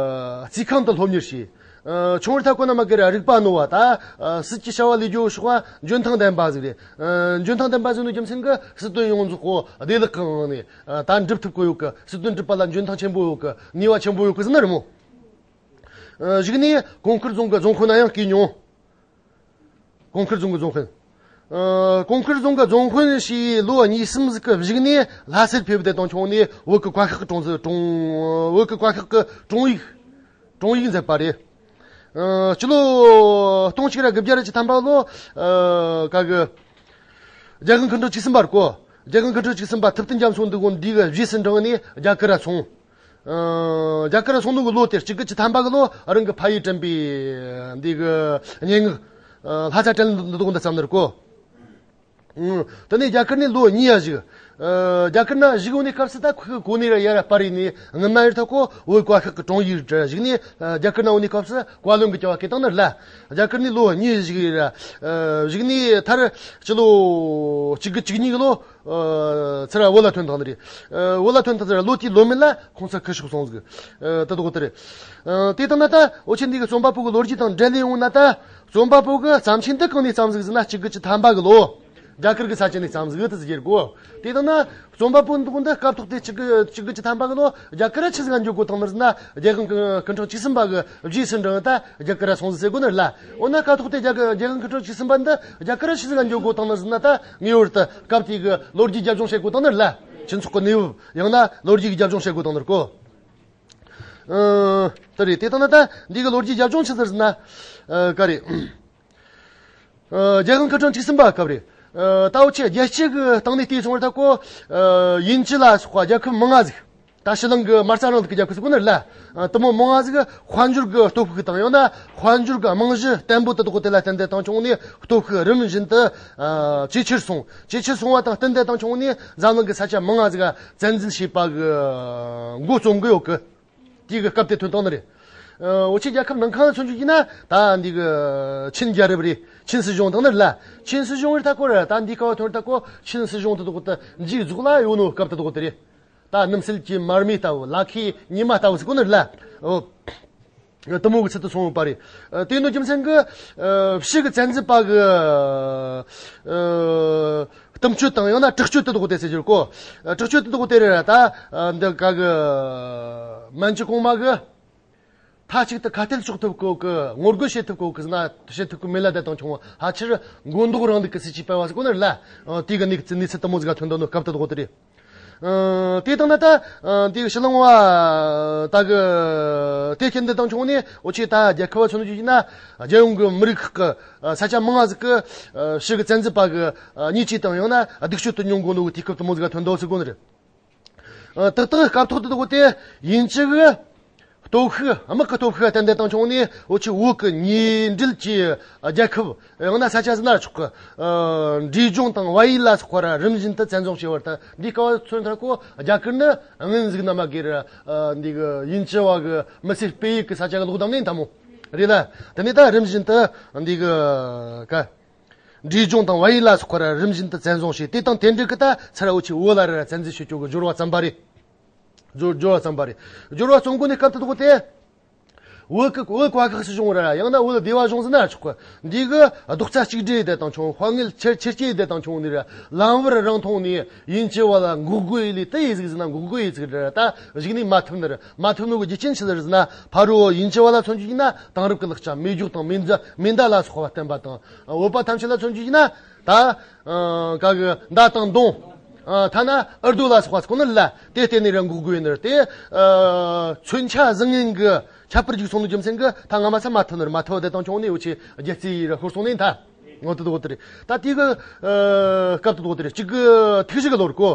རྩིས་ཁང་དུ་སློབ་གཉེར་བྱས། ཨ། ཆུང་བར་ཐ་ཁོ་ན་མ་གི་ར་རིག་པ་རྣོ་བ་ད། ཨ། སྲིད་ཀྱི་བྱ་བ་ལས་རྒྱུ་ཕྱོགས་པ་འཇོན་ཐང་ལྡན་པ་ཟིག་རེད། ཨ། འཇོན་ཐང་ལྡན་པ་ཟིག་ནོ་རྒྱུ་མཚན་གི་སྲིད་དོན་ཡོངས་རྫོགས་གོ་བདེ་བླག་གི་ངང་ནས། ཨ། ད་འགྲུབ་ཐུབ་གི་ཡོད་གི། སྲིད་དོན་སྒྲུབ་པ་ལ་འཇོན་ཐང་ཆེན་པོ་ཡོད་གི། ནུས་པ་ཆེན་པོ་ཡོད་གི་ཟེར་ན་རེད་མོ། ཨ། གཞུག་ནས་གོང་ཁུལ་རྫོང་གི་རྫོང་དཔོན་ན་ཡང་བསྐོས་མྱོང་། གོང་ཁུལ་རྫོང་གི་རྫོང་དཔོན། ཨ། གོང་ཁུལ་རྫོང་གི་རྫོང་དཔོན་བྱས་ལོ་གཉིས་གསུམ་ཟིག་གི་གཞུག་ནས་ལྷ་སར་ཕེབས་དེ་དང་ཆུང་ནས་བོད་ཀྱི་བཀའ་ཤག་གི་དྲུང་ཟིག་དྲུང་། བོད་ཀྱི་བཀའ་ཤག་གི་དྲུང་ཡིག་དྲུང་ཡིག་མཛད་པ་རེད། ཨ། སྤྱི་ལོ་སྟོང་གཅིག་ར་དགུ་བརྒྱ་ར་བཅུ་ཐམ་པ་ལོ། ཨ། ག་གི་རྒྱལ་དབང་སྐུ་ཕྲེང་བཅུ་གསུམ་པ་རེད་གོ། རྒྱལ་དབང་སྐུ་ཕྲེང་བཅུ་གསུམ་པ་ཐུབ་བསྟན་རྒྱ་མཚོ་འདི་གོ་འདི་གི་རྗེས་སུ་འབྲངས་ནས་རྒྱ་གར་ར་སོང་། ཨ། རྒྱ་གར་སོང་ནོ་གི་ལོ་དེ་གཅིག་དགུ་བཅུ་ཐམ་པ་གི་ལོ་རང་གི་ཕ་ཡུལ་དྲན་པའི་འདི་གི་སྙན་ངག་ཨ། ལྷ་ས་དྲན་གླུ་འདི་དག་འདི་བརྩམས་ནི་རེད་གོ། ཨང་། དེ་ནས་རྒྱ་གར་ནས་ལོ་གཉིས་ཡ་བཞུགས། ཨ། རྒྱ་གར་ན་བཞུགས་ཡོད་ནི་སྐབས་སུ་ད་ཁོ་གི་གོ་གནས་ར་ཡར་ར་སྤར་ཡིན་ནི་སྔོན་མ་ཡར་ད་ཁོ་བོད་བཀའ་ཤག་གི་དྲུང་ཡིག་ར་བཞུགས་ནས། ཨ། རྒྱ་གར་ན་ཡོད་ནི་སྐབས་སུ་བཀའ་བློན་གི་བྱ་བ་སྐད་བཏང་ནི་རེད་ལ། རྒྱ་གར་ནས་ལོ་གཉིས་བཞུགས་ཡིན་ར། ཨ། བཞུགས་ནས་མཐར་སྤྱི་ལོ་གཅིག་དགུ་བཅུ་གཉིས་གི་ལོ། ཨ། ཚུར་བོད་ལ་ཐོན་བཏང་ནི་རེད། ཨ། བོད་ལ་ཐོན་བཏང་ཚུར་ལོ་དེའི་ལོ་མིན་ལ་ཁོང་ཚོ་ཁུ་ཤོག་སོང་ཟིག་ཨ། དེ་དག་དེ་རེད། ཨ། དེ་ལྟ་ན་ད་འུ་ཆོ་འདི་གི་རྩོམ་པ་པོ་གི་ལོ་རྒྱུས་དང་འབྲེལ་ལས་ཡོང་ན་ད། རྩོམ་པ་པོ་གི་བརྩམས་ཆོས་འདི་གང་ནས་བརྩམས་ཟིག་ཟེར་ན་གཅིག་དགུ་བཅུ་ཐམ་པ་གི་ལོ། རྒྱ་གར་གི་ས་ཆ་ནས་བརྩམས་ཟིག་དེ་ཟེར་གོ། དེ་ལྟ་ན་རྩོམ་པ་པོ་འདི་གོ་འདི་སྐབས་ཐོག་དེ་གཅིག་དགུ་གཅིག་དགུ་བཅུ་ཐམ་པ་གི་ལོ་རྒྱ་གར་ར་ཆི་ཟིག་ག་འགྱོ་གོ་བཏང་ནི་ཟེར་ན། རྒྱལ་དབང་སྐུ་ཕྲེང་བཅུ་གསུམ་པ་གི་རྗེས་སུ་འབྲངས་ད་རྒྱ་གར་ར་སོང་ཟིག་ཟེར་གོ་ནི་རེད་ལ། འོ་ན་སྐབས་ཐོག་དེ་རྒྱ་གི་རྒྱལ་དབང་སྐུ་ཕྲེང་བཅུ་གསུམ་པ་འདི་རྒྱ་གར་ར་ཆི་ཟིག་ག་འགྱོ་གོ་བཏང་ནི་ཟེར་ན། ད་ངེས་པར་དུ་སྐབས་དེ་གི་ལོ་རྒྱུས་རྒྱབ་ལྗོངས་བཤད་དགོས་བཏང་ནི་རེད་ལ། སྤྱི་ཚོགས་ཀྱི་གནས་བབ་ཡང་ན་ལོ་རྒྱུས་ཀྱི་རྒྱབ་ལྗོངས་བཤད་དགོས་བཏང་ནི་རེད་གོ། ཨ། དེ་རེད། དེ་ལྟ་ན་ད་འདི་གི་ལོ་རྒྱུས་རྒྱབ་ལྗོངས་ཆི་ཟིག་རེད་ཟེར་ན། ཨ། ག་རེད། ཨ། རྒྱལ་དབང་སྐུ་ཕྲེང་བཅུ་གསུམ་པ་སྐབས་རེད། ཨ། ད་འུ་ཆོ་རྒྱལ་སྤྱི་གི་སྟེང་ནས་བལྟས་སོང་བར་ད་གོ། ཨ། དབྱིན་ཇི་ལ་སོགས་པ་རྒྱལ་ཁབ་མང་ང་ཟིག་ད་ཕྱི་གླིང་གི་མ་རྩ་རིང་ལུགས་ཀྱི་རྒྱལ་ཁབ་ཟེར་གོ་ནི་རེད་ལ། ཨ། དེ་མོ་མང་ང་ཟིག་གི་དཔལ་འབྱོར་གྱི་སྟོབས་ཤུགས་དང་ཡང་ན་དཔལ་འབྱོར་གྱི་རྨང་གཞི་བརྟན་པོ་དེ་དག་དེ་ལ་བརྟེན་ཏེ་བཏང་བྱུང་ནས་སྟོབས་ཤུགས་རིམ་བཞིན་དུ། ཨ། ཇེ་ཆེར་སོང་། ཇེ་ཆེར་སོང་བ་དང་བསྟུན་ཏེ་བཏང་བྱུང་ནས་འཛམ་གླིང་གི་ས་ཆ་མང་ང་ཟིག་ག་བཙན་འཛུལ་བྱས་པ་གི་འགོ་རྩོམ་གི་ཡོད་གི། དེ་གི་སྐབས་དེ་ཐོན་བཏང་ནི་རེད། ཨ། འུ་ཆོའི་རྒྱལ་ཁབ་ནང་ཁང་ལ་མཚོན་རྒྱུ་ཡིན་ན་ད་འདི་གི་ཆིན་རྒྱལ་རབས་རེད། ཆིན་སྲིད་གཞུང་དང་ནི་རེད་ལ། ཆིན་སྲིད་གཞུང་རེད་ད་གོ་ར། ད་འདི་ག་བ་ཐོན་ད་གོ་ཆིན་སྲིད་གཞུང་དེ་དག་དེ་མཇུག་རྫོགས་ལ་ཡོད་ནོ་སྐབས་དེ་དག་དེ་རེད། ད་སྣུམ་ཟད་ཀྱི་མར་མེ་ལྟ་བུ། ལ་ཁའི་ཉི་མ་ལྟ་བུ་ཟེར་གོ་ནི་རེད་ལ། འོ། དེ་མོ་གི་ཚུལ་དུ་སོང་ཡོད་པ་རེད། ཨ། དེ་ནོ་རྒྱུ་མཚན་གི། ཨ། ཕྱི་གི་བཙན་འཛུལ་པ་གི། ཨ། གཏུམ་སྤྱོད་དང་ཡང་ན་དྲག་སྤྱོད་དེ་དག་དེ་ཟེར་རྒྱུ་རེད་གོ། ཨ། དྲག་སྤྱོད་དེ་དག་དེ་རེད་ར། ད། ཨ། འདི་ག་གི་མན་ཇུ་གོང་མ་གི་མཐའ་གཅིག་ཏུ་ཁ་གཏད་གཅོག་ཐུབ་གོ་གི། ངོ་རྒོལ་བྱེད་ཐུབ་གོ་གི་ཟེར་ན་བྱེད་ཐུབ་གི་མེད་ལ། དེ་དང་བྱུང་བ་ཕལ་ཆེར་མགོ་འདོགས་རང་ལུགས་ཀྱི་སྲིད་ཇུས་སྤེལ་བ་ཟེར་གོ་ནི་རེད་ལ། ཨ། དེ་གི་གནས་གནས་ཚུལ་དེ་མོ་ཟིག་ག་ཐོན་འདུག་ནོ་སྐབས་དེ་དག་དེ་རེད། ཨ། དེ་ལྟ་ན་ད། ཨ། དེ་གི་ཕྱི་གླིང་བ་ད་གི་དེ་རྐྱེན་འདི་དང་བྱུང་ནས་འུ་ཆོས་ད་རྒྱལ་ཁབ་བ་མཚོན་རྒྱུ་ཡིན་ན། རྒྱལ་ཡོངས་ཀྱི་མི་རིགས་ཁག་གི། ཨ། ས་ཆ་མང་ང་ཟིག་གི། ཨ། ཕྱི་གི་བཙན་འཛུལ་པ་གི། ཨ། བརྙས་བཅོས་དང་ཡང་ན་སྡིག་སྤྱོད་དུ་མྱོང་དགོས་ནོ་གི་དུས་སྐབས་དེ་མོ་ཟིག་ག་ཐོན་འདུག་ཟེར་གོ་ནི་རེད། ཨ། ཏག་ཏག་སྐབས་ཐོག་དེ་དག་དེ་དབྱིན་ཇི་གི་སྟོབས་ཤུགས། དམག་གི་སྟོབས་ཤུགས་བརྟན་ཏེ་བཏང་བྱུང་ནས་འུ་ཆོས་བོད་ཀྱི་ཉེ་འབྲེལ་གྱི་རྒྱལ་ཁབ་ཡང་ན་ས་ཆ་ཟེར་ན་ཆོག་གི། ཨ། འབྲས་ལྗོངས་དང་བལ་ཡུལ་ལ་སོགས་པ་ར་རིམ་བཞིན་དུ་བཙན་བཟུང་བྱས་པར་ཐལ། འདི་སྐབས་མཚོན་ཐལ་གོ། རྒྱ་གར་ནི་སྔོན་ཟིག་ན་མ་གི་ར། ཨ། འདི་གི་དབྱིན་ཇི་བ་གི་མི་སེར་སྤེལ་ཡུལ་གྱི་ས་ཆ་གི་ལོག་བསྡམས་ནས་འཐམ་མོ་རེད་ལ། དེ་ནས་ད་རིམ་བཞིན་དུ་འདི་གི་ག་འབྲས་ལྗོངས་དང་བལ་ཡུལ་ལ་སོགས་པར་རིམ་བཞིན་དུ་བཙན་བཟུང་བྱས། དེ་དང་དེ་འབྲེལ་གྱི་ད་ཚུར་འུ་ཆོས་བོད་ལ་ར་བཙན་འཛུལ་བྱེད་རྒྱུ་གི་སྦྱོར་བ་བརྩམས་པ་རེད། སྦྱོར་སྦྱོར་བ་བརྩམས་པ་རེད། སྦྱོར་བ་རྩོམ་དགོས་ནས་སྐབས་དེ་དག་དེ། བོད་ཀྱི་བོད་བཀའ་ཤག་སྲིད་གཞུང་ར་ཡང་ན་བོད་སྡེ་བ་གཞུང་ཟེར་ན་ཆོག་གི། འདི་གི་རྡོག་རྩ་གཅིག་སྒྲིལ་དེ་དང་བྱུང་། དཔའ་ངལ་ཆེར་ཆེར་སྐྱེས་དེ་དང་བྱུང་ནས་ར། ལམ་བར་རང་མཐོང་ནས་དབྱིན་ཇི་བ་ལ་འགོག་རྒོལ་ཡེ་ལས། དེ་ཡེ་ཟིག་ཟེར་ན་འགོག་རྒོལ་ཡེ་ཟིག་ར། ད་གཞུག་ནས་མ་ཐུབ་ནི་ར། མ་ཐུབ་ནོ་གི་རྒྱུ་རྐྱེན་ཆི་ཟིག་རེད་ཟེར་ན། ཕ་རོལ་དབྱིན་ཇི་བ་ལ་མཚོན་རྒྱུ་ཡིན་ན་དེང་རབས་ཀྱི་ལག་ཆ་མེ་སྒྱོགས་དང་མེ་མདའ་མེ་མདའ་ལ་སོགས་པ་བསྟན་པ་དང་། བོད་པ་ཐམས་ཅད་ལ་མཚོན་རྒྱུ་ཡིན་ན། ད། ཨ། ག་གི་མདའ་དང་མདུང་། ཨ། ཐ་ན་འུར་རྡོ་ལ་སོགས་པ་ཟེར་གོ་ནི་ལ་དེ་བརྟེན་ནས་ར་འགོག་རྒོལ་ཡེ་ནི་རེད་དེ། ཨ། མཚོན་ཆ་བཟང་ངན་གྱི་ ཁྱབ་པར་འཇུག་སོང་ནོ་རྒྱུ་མཚན་གྱིས་ད་སྔ་མ་ས་མ་ཐུབ་ནོར་མ་ཐུབ་བསྡད་དང་ཆུང་ནས་འུ་ཆེ་རྒྱལ་རྩེ་ཡི་ར་ཤོར་སོང་ནས་ད། འོ་དེ་དོ་དེ་རེད། ད་དེ་གི་ཨ་སྐབས་དེ་དོ་དེ་རེད། གཅིག་གི་ཐིག་བཞི་གི་ལོར་གོ།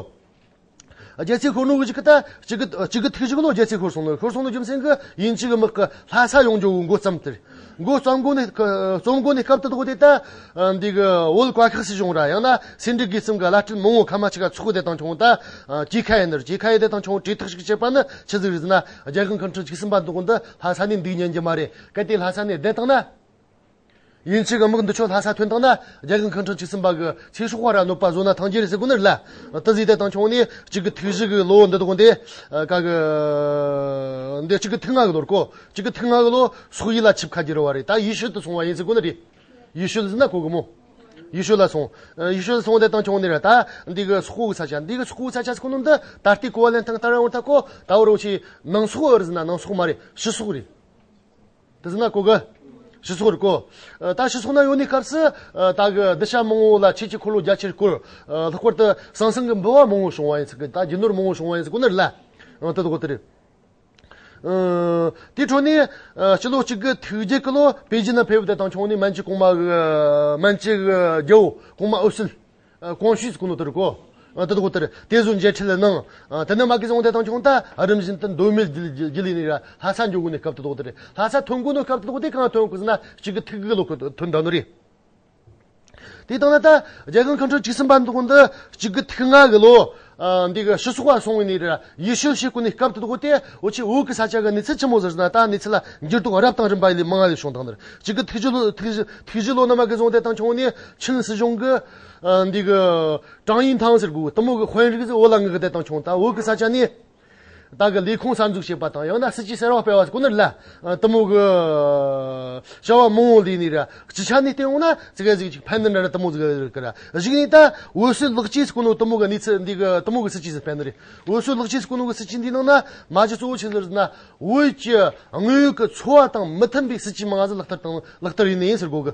རྒྱལ་རྩེ་ཤོར་ནོ་གི་གཅིག་གི་ད་གཅིག་གི་གཅིག་གི་ཐིག་བཞི་གི་ལོ་རྒྱལ་རྩེ་ཤོར་སོང་ནོ། ཤོར་སོང་ནོ་རྒྱུ་མཚན་གྱིས་ཡིན་གཅིག་གི་དམག་གི་ལྷ་ས་ཡོང་རྒྱུ་འགོ་བརྩམས་དེ་རེད། འགོ་བརྩམས་འགོ་ནས་བརྩམས་འགོ་ནས་སྐབས་དེ་དོ་དེ་ད་ཨ་འདི་གི་བོད་བཀའ་ཤག་སྲིད་གཞུང་ར་ཡང་ན་སེ་འབྲས་དགེ་གསུམ་གི་བླ་སྤྲུལ་མང་བོ་ཁ་མ་ཆི་ག་ཚོགས་བསྡད་དང་ཆུང་ད་ཨ་གྲོས་ཁ་ཡིན་ནར་གྲོས་ཁ་ཡིན་བསྡད་དང་ཆུང་གྲོས་ཐག་ཞིག་བྱས་པ་ནི་ཆི་ཟིག་རེད་ཟེར་ན། རྒྱལ་ཁབ་མཁའ་འགྲོ་བཅུ་གསུམ་པ་འདུག་འདི་ལྷ་ས་ནས་འདུག་ཉན་གྱི་མ་རེད། གལ་ཏེ་ལྷ་ས་ནས་བསྡད་བཏང་ན། ཡིན་གཅིག་གི་དམག་འདི་ཆོ་ལྷ་ས་ཐོན་བཏང་ན་རྒྱལ་ཁབ་མཁའ་འགྲོ་བཅུ་གསུམ་པ་གི་ཚེ་སྲོག་བར་གནོད་པ་བཟོ་ན་ཐང་རྒྱལ་རེད་ཟེར་གོ་ནི་རེད་ལ། དེ་ཟིག་བསྡད་དང་ཆུང་ནས་གཅིག་གི་ཐིག་བཞི་གི་ལོ་འདི་དག་འདི་ཨ་ག་གི་འདི་གཅིག་གི་ཐིག་ལྔ་གི་ལོར་གོ། གཅིག་གི་ཐིག་ལྔ་གི་ལོ་སོག་ཡུལ་ལ་ཆིབས་ཁ་རྒྱུ་རེད་བ་རེད། ད་ཡུལ་ཤུལ་དུ་སོང་བ་ཡིན་ཟེར་གོ་ནི་རེད། ཡུལ་ཤུལ་ཟེར་ན་གོ་གི་མོ། ཡུལ་ཤུལ་ལ་སོང་། ཨ་ཡུལ་ཤུལ་སོང་བསྡད་དང་ཆུང་ནི་རེད། ད་འདི་གི་སོག་པོ་གི་ས་ཆ་འདི་གི་སོག་པོ་གི་ས་ཆ་ཟེར་གོ་ནོ་འདི་ད་ལྟའི་གོ་བ་ལེན་སྟངས་ལྟར་ཡོང་ད་གོ། ད་བར་འུ་ཆེ་ནང་སོག་ཨེ་རེད་ཟེར་ན་ནང་སོག་མ་རེད། ཕྱི་སོག་རེད། དེ་ཟེར་ན་གོ་གི། ཕྱི་སོག་རེད་གོ། ཨ་ད་ཕྱི་སོག་ན་ཡོད་ནི་སྐབས་སུ་ཨ་ད་གི་གདུལ་བྱ་མང་བོ་ལ་ཆོས་ཀྱི་འཁོར་ལོ་རྒྱ་ཆེར་བསྐོར། ཨ་ལྷག་པར་དུ་ཟང་ཟིང་གི་འབུལ་བ་མང་བོ་བྱུང་བ་ཡིན་ཟེར་གི། ད་རྒྱུ་ནོར་མང་བོ་བྱུང་བ་ཡིན་ཟེར་གོ་ནི་རེད་ལ། ཨ་དེ་དག་དེ་རེད། ཨ་དེ་འཕྲོ་ནས་ཨ་སྤྱི་ལོ་གཅིག་དགུ་ཐིག་བརྒྱད་གི་ལོ་པེ་ཅིན་ན་ཕེབས་བསྡད་དང་ཆུང་ནས་མན་ཇུ་གོང་མ་གི་མན་ཇུ་གི་རྒྱལ་པོ་གོང་མ་འོད་ཟེར། ཨ་ཀོང་ཞུས་ཟེར་གོ་ནོ་དེ་རེད་གོ། ཨ་དེ་དག་དེ་རེད། དེ་ཚོ་མཇལ་འཕྲད་གནང་། ཨ་དེ་ནས་མ་གི་བཟུང་བསྡད་དང་ཆུང་ད་རིམ་བཞིན་དུ་མདོ་སྨད་བརྒྱུད་བརྒྱུད་ལས་ནས་ར་ལྷ་ས་འགྱོ་དགོ་ནི་སྐབས་དེ་དག་དེ་རེད། ལྷ་ས་ཐོན་དགོ་ནོ་སྐབས་དེ་དག་དེ་གང་ཐོན་གོ་ཟེར་ན་གཅིག་གི་ཐིག་དགུ་གི་ལོ་ཁོ་ཐོན་ད་ནོ་རེད། དེ་དང་ན་ད་རྒྱལ་ཁབ་མཁའ་འགྲོ་བཅུ་གསུམ་པ་འདུག་འདི་གཅིག་དགུ་ཐིག་ལྔ་གི་ལོ། ཨ་འདི་གི་ཕྱི་སོག་པ་སོང་བའི་ནི་ར་ཡུལ་ཤུལ་བྱེད་གོ་ནི་སྐབས་དེ་དག་དེ་འུ་ཆེ་བོད་གི་ས་ཆ་གི་གནས་ཚུལ་ཆི་མོ་ཟེར་ན་ད་གནས་ཚུལ་ལ་འགྱུར་ལྡོག་རབ་དང་རིམ་པ་ཡི་ལས་མང་ང་ལས་བྱུང་དང་ནི་རེད། གཅིག་གི་ཐིག་བཞི་ལོ་ཐིག་བཞི་ཐིག་བཞི་ལོ་ནས་མ་གི་བཟུང་བསྡད་དང་ཆུང་ནས་ཆིན་སྲིད་གཞུང་གི་ཨ་འདི་གི་ཀྲང་ཡིན་ཐང་ཟེར་གོ་དེ་མོ་གི་དཔོན་རིགས་ཟིག་བོད་ལ་མངགས་བསྡད་དང་ཆུང་ད་བོད་གི་ས་ཆ་ནས། ད་གི་ལས་ཁུངས་གསར་འཛུགས་བྱེད་པ་དང་ཡང་ན་སྲིད་ཇུས་གསར་བ་སྤེལ་བ་ཟེར་གོ་ནི་རེད་ལ། དེ་མོ་གི་བྱ་བ་མང་བོ་ལས་ནི་ར་སྤྱི་ཆ་ནས་བལྟས་ཡོང་ན་ཙི་གེ་ཟིག་ཅིག་ཕན་ནི་འདྲ་ར་དེ་མོ་ཟིག་རེད་ཀི་ར། གཞུག་ནས་ད་འོད་ཟེར་ལེགས་སྐྱེས་ཟེར་གོ་ནོ་དེ་མོ་གི་གནས་ཚུལ་འདི་གི་དེ་མོ་གི་སྲིད་ཇུས་ཟིག་སྤེལ་ནི་རེད། འོད་ཟེར་ལེགས་སྐྱེས་ཟེར་གོ་ནོ་གི་སྲིད་ཇུས་འདིའི་ནང་ན་མ་གཞི་གཙོ་བོ་ཆི་ཟེར་ན་བོད་ཀྱི་དངོས་ཡོད་ཀྱི་འཚོ་བ་དང་མི་མཐུན་པའི་སྲིད་ཇུས་མང་ང་ཟིག་ལག་བསྟར་དང་ལག་བསྟར་ཡིན་ནི་ཡིན་ཟེར་གོ་གི།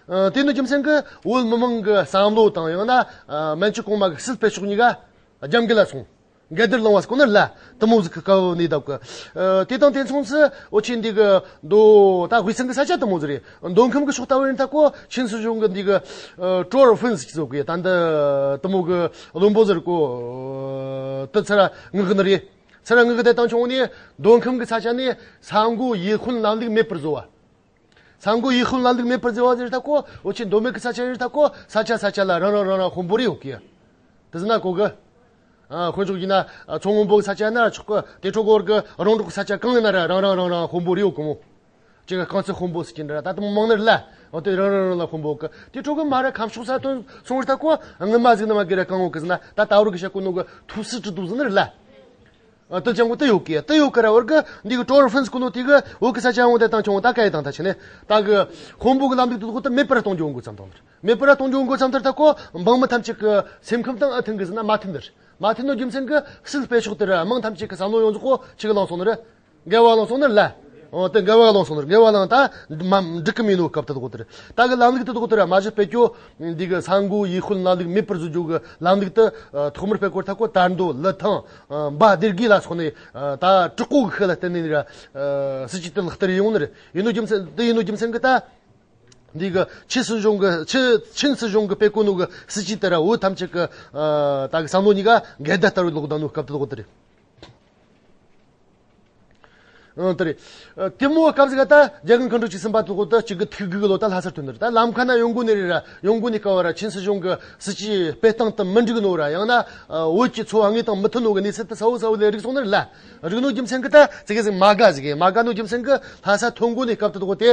ཨ་དེ་ནི་རྒྱུ་མཚན་གྱིས་བོད་མི་མང་གི་བསམ་བློ་དང་ཡང་ན་ཨ་མན་ཇུ་གོང་མ་གི་སྲིད་སྤེལ་ཕྱོགས་གཉིས་ཀ་རྒྱབ་འགལ་ལ་སོང་། འགལ་ཟླར་ལངས་པ་ཟེར་གོ་ནི་ལ་དེ་མོ་ཟིག་གི་སྐབས་ནས་བསྡད་གི། ཨ་དེ་དང་དེ་མཚུངས་སུ་འུ་ཆེ་འདི་གི་མདོ་ད་དབུས་གཙང་གི་ས་ཆ་དེ་མོ་ཟིག་རེད། མདོ་ཁམས་གི་ཕྱོགས་ལྟ་བུ་ཡིན་ད་གོ་ཆིན་སྲིད་གཞུང་གི་འདི་གི་ཨ་ཀྲོར་ཧྥིན་ཟེར་གི་ད་འདི་དེ་མོ་གི་བློན་པོ་ཟིག་གོ། ཨ་དེ་ཚུར་མངགས་གི་ནི་རེད། ཚུར་མངགས་གི་དེ་དང་ཆུང་ནས་མདོ་ཁམས་གི་ས་ཆ་ནས་ས་མགོ་ཡུལ་དཔོན་ལམ་ལུགས་མེད་པར་བཟོ་བ། ས་མགོ་ཡུལ་དཔོན་ལམ་ལུགས་མེད་པར་བཟོས་པ་ཟེར་ད་གོ་འུ་ཆེ་མདོ་སྨད་ཀྱི་ས་ཆ་ཡིན་ད་གོ་ས་ཆ་ས་ཆ་ལ་རང་རང་རང་རང་དཔོན་པོ་རེ་ཡོད་གི། དེ་ཟེར་ན་གོ་གི། ཨ་དཔོན་ཕྱོགས་ཡིན་ན་ཨ་མཚོ་སྔོན་པོ་གི་ས་ཆ་ན་ཆོག་གི། དེ་འཕྲོ་གོ་གི་རོང་འབྲོག་གི་ས་ཆ་གང་ཡིན་ན་ར་རང་རང་རང་རང་དཔོན་པོ་རེ་ཡོད་གི་མོ། ཅིག་གི་རྐང་རྩེད་དཔོན་པོ་ཟེར་གྱི་འདྲ་ད་དུང་མང་ནི་རེད་ལ། འོ་དེ་རང་རང་རང་ལ་དཔོན་པོ་གི། དེ་འཕྲོ་གི་མ་ར་ཁམས་ཕྱོགས་ས་དོན་སོང་རེད་ད་གོ་སྔོན་མ་ཟིག་ནི་མ་གི་ར་གང་ཡོད་གི་ཟེར་ན་ད་ད་བར་གི་བཤད་གོ་ནོ་གི་ཐུགས་སྲས་གྲི་དུ་ཟེར་ནི་རེད་ལ། ཨ་དེ་ཅང་གོ་དེ་ཡོད་གི། དེ་ཡོད་གི་ར་བར་གི་འདི་གི་ཀྲོར་ཧྥིན་ཟེར་གོ་ནོ་དེ་གི་བོད་གི་ས་ཆ་ཡོང་དེ་དང་ཆུང་ད་ག་ཡི་དང་ད་ཆི་ནས་ད་གི་དཔོན་པོ་གི་ལམ་ལུགས་དེ་དག་དེ་མེད་པར་གཏོང་རྒྱུ་འགོ་བརྩམས་དང་ནི་རེད། མེད་པར་གཏོང་རྒྱུ་འགོ་བརྩམས་དེར་ད་གོ་འབངས་མི་ཐམས་ཅད་གི་སེམས་ཁམས་དང་ཨ་མཐུན་གི་ཟེར་ན་མ་མཐུན་ནི་རེད། མ་མཐུན་ནོ་རྒྱུ་མཚན་གི་སྲིད་སྤེལ་ཕྱོགས་དེ་ར་མང་ཐམས་ཅད་གི་བསམ་བློ་ཡོངས་རྫོགས་གོ་ཆི་གི་ལངས་སོང་ནི་རེད། འགལ་བ་ལངས་སོང་ནི་རེད་ལ། འོ་དེ་འགལ་བ་ལངས་སོང་ནི་རེད། འགལ་བ་ལངས་ད་མ་འགྲིག་གི་མིན་ནོ་སྐབས་དེ་དག་དེ་རེད། ད་གི་ལམ་ལུགས་དེ་དག་དེ་ར་མ་གཞི་སྤེལ་རྒྱུ་འདི་གི་ས་མགོ་ཡུལ་དཔོན་ལམ་ལུགས་མེད་པར་བཟོ་རྒྱུ་གི་ལམ་ལུགས་དེ་ཐོག་མར་སྤེལ་སྐོར་ད་གོ་དར་མདོ་ལི་ཐང་འབའ་སྡེ་དགེ་ལ་སོགས་ནས་ད་དྲག་པོ་གི་ཤུགས་ལ་བརྟེན་ནས་ར་སྲིད་ཇུས་དེ་ལག་བསྟར་ཡོང་ནི་རེད། ཡིན་ནོ་རྒྱུ་མཚན་དེ་ཡིན་ནོ་རྒྱུ་མཚན་གི་ད་འདི་གི་ཆིན་སྲིད་གཞུང་གི་ཆི་ཆིན་སྲིད་གཞུང་གི་སྤེལ་གོ་ནོ་གི་སྲིད་ཇུས་དེ་ར་བོད་ཐམས་ཅད་གི་ད་གི་བསམ་བློ་གཉིས་ཀ་འགལ་ཟླ་ལྟ་བུའི་ལོག་ད་ནོ་སྐབས་དེ་དག་དེ་རེད། ཨང་དེ་རེད། ཨ་དེ་མོ་སྐབས་ཟིག་ག་ད་རྒྱལ་ཁབ་མཁའ་འགྲོ་བཅུ་གསུམ་པ་དེ་གོ་ད་གཅིག་གི་ཐིག་དགུ་གི་ལོ་ད་ལྷ་སར་ཐོན་ནི་རེད། ད་ལམ་ཁ་ན་ཡོང་གོ་ནི་རེད་ར། ཡོང་གོ་ནི་སྐབས་ར་ཆིན་སྲིད་གཞུང་གི་སྲིད་ཇུས་སྤེལ་སྟངས་དེ་མི་འགྲིག་ནོ་ར། ཡང་ན་ཨ་བོད་ཀྱི་འཚོ་བ་དངོས་དང་མི་མཐུན་ནོ་གི་གནས་ཚུལ་དེ་གསལ་བོ་གསལ་བོ་ལས་རིག་སོང་ནི་རེད་ལ། རིག་ནོ་རྒྱུ་མཚན་གི་ད་ཙི་གེ་ཟིག་མ་དགའ་ཟིག་གི། མ་དགའ་ནོ་རྒྱུ་མཚན་གི་ལྷ་ས་ཐོན་གོ་ནི་སྐབས་དེ་དེ་གོ་དེ།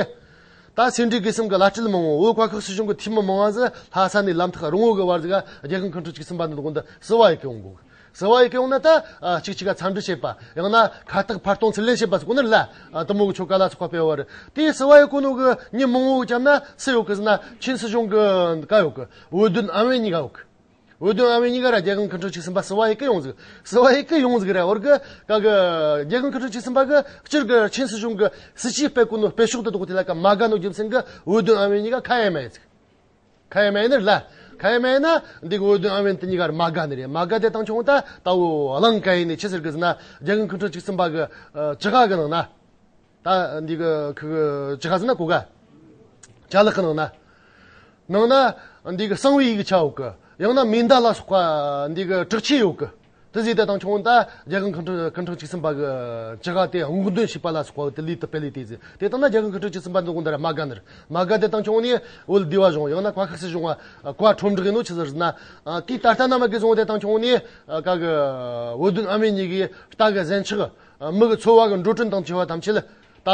ད་སེ་འབྲས་དགེ་གསུམ་གི་བླ་སྤྲུལ་མང་བོ་བོད་བཀའ་ཤག་སྲིད་གཞུང་གི་འཐུས་མི་མང་བ་ཟིག་ལྷ་ས་ནས་ལམ་ཐག་རིང་བོ་གི་བར་ཟིག་ག་རྒྱལ་ཁབ་མཁའ་འགྲོ་བཅུ་གསུམ་པ་འདི་དགོན་དུ་བསུ་བ་ཡི་གེ་ཡོང་གོ། བསུ་བ་ཡི་གེ་ཡོང་ན་ད་ཨ་གཅིག་གཅིག་ག་འཚམས་འདྲི་བྱེད་པ། ཡང་ན་ཁ་བཏགས་ཕར་གཏོང་ཚུར་ལེན་བྱེད་པ་ཟེར་གོ་ནི་ལ། ཨ་དེ་མོ་གི་ཆོ་ག་ལ་སོགས་པ་སྤེལ་བ་རེད། དེ་བསུ་བ་ཡི་གེ་ནོ་གི་མི་མང་བོ་གི་རྒྱབ་ན་སུ་ཡོད་གི་ཟེར་ན་ཆིན་སྲིད་གཞུང་གི་ག་ཡོད་གི། འོས་བསྡུ་ཨམ་བན་གཉིས་ཀ་ཡོད་གི། འོས་བསྡུ་ཨམ་བན་གཉིས་ཀ་ར་རྒྱལ་ཁབ་མཁའ་འགྲོ་བཅུ་གསུམ་པ་བསུ་བ་ཡི་གེ་ཡོང་ཟིག། བསུ་བ་ཡི་གེ་ཡོང་ཟིག་ར་བར་གི་ག་གི་རྒྱལ་ཁབ་མཁའ་འགྲོ་བཅུ་གསུམ་པ་གི་སྤྱིར་གི་ཆིན་སྲིད་གཞུང་གི་སྲིད་ཇུས་སྤེལ་གོ་ནོ་སྤེལ་ཕྱོགས་དེ་དག་དེ་ལ་ཀ་མ་དགའ་ནོ་རྒྱུ་མཚན་གི་འོས་བསྡུ་ཨམ་བན་གཉིས་ཀ་ཁ་ཡ་མ་ཡི་ཟིག། ཁ་ཡ་མ་ཡིན་ནི་རེད་ལ། ཁ་ཡ་མ་ཡིན་ན་འདི་གི་འོས་བསྡུ་ཨམ་བན་དེ་གཉིས་ཀར་མ་དགའ་ནི་རེད། མ་དགའ་དེ་དང་ཆུང་ད་ད་འོ་གླེང་ག་ཡིན་ནི་ཆི་ཟེར་གི་ཟེར་ན་རྒྱལ་ཁབ་མཁའ་འགྲོ་བཅུ་གསུམ་པ་གི་ཨ་ཅི་ག་གི་ནང་ན། ད་འདི་གི་ཁུ་གི་ཅི་ག་ཟེར་ན་གོ་ག་ཅ་ལག་གི་ནང་ན། ནང་ན་འདི་གི་གསང་བའི་ཡིག་ཆ་ཡོད་གི། ཡང་ན་མེ་མདའ་ལ་སོགས་པ་འདི་གི་དྲག་ཆས་ཡོད་གི། དེ་ཟིག་དེ་དང་ཁྱོང་ད་རྒྱལ་ཁང་ཁང་ཁྲི་ཁང་ཁྲི་བཅུ་གསུམ་པ་གི་ཅི་ག་དེ་སྔོག་འདོན་བྱས་པ་ལ་སོགས་པ་དེ་ལུས་དུ་སྤེལ་ལས་དེ་ཟིག་དེ་དང་ན་རྒྱལ་ཁང་ཁང་ཁྲི་བཅུ་གསུམ་པ་འདི་གོང་དེ་ར་མ་དགའ་ནི་རེད། མ་དགའ་དེ་དང་ཁྱོང་ནི་འོལ་སྡེ་བ་གཞུང་ཡང་ན་བཀའ་ཤག་སྲིད་གཞུང་བ་བཀའ་ཁྲོམ་བསྒྲགས་ཡིན་ནོ་ཆི་ཟེར་ན། དེའི་ད་ལྟ་ན་མ་གི་བཟུང་དེ་དང་ཁྱོང་ནི་ག་གི་འོས་བསྡུ་ཨ་མེ་གཉིས་གི་རྟ་གི་གཟན་ཆག་མི་གི་འཚོ་བ་གི་འགྲོ་གྲོན་དང་བཅས་པ་ཐམས་ཅད་ལ། ད་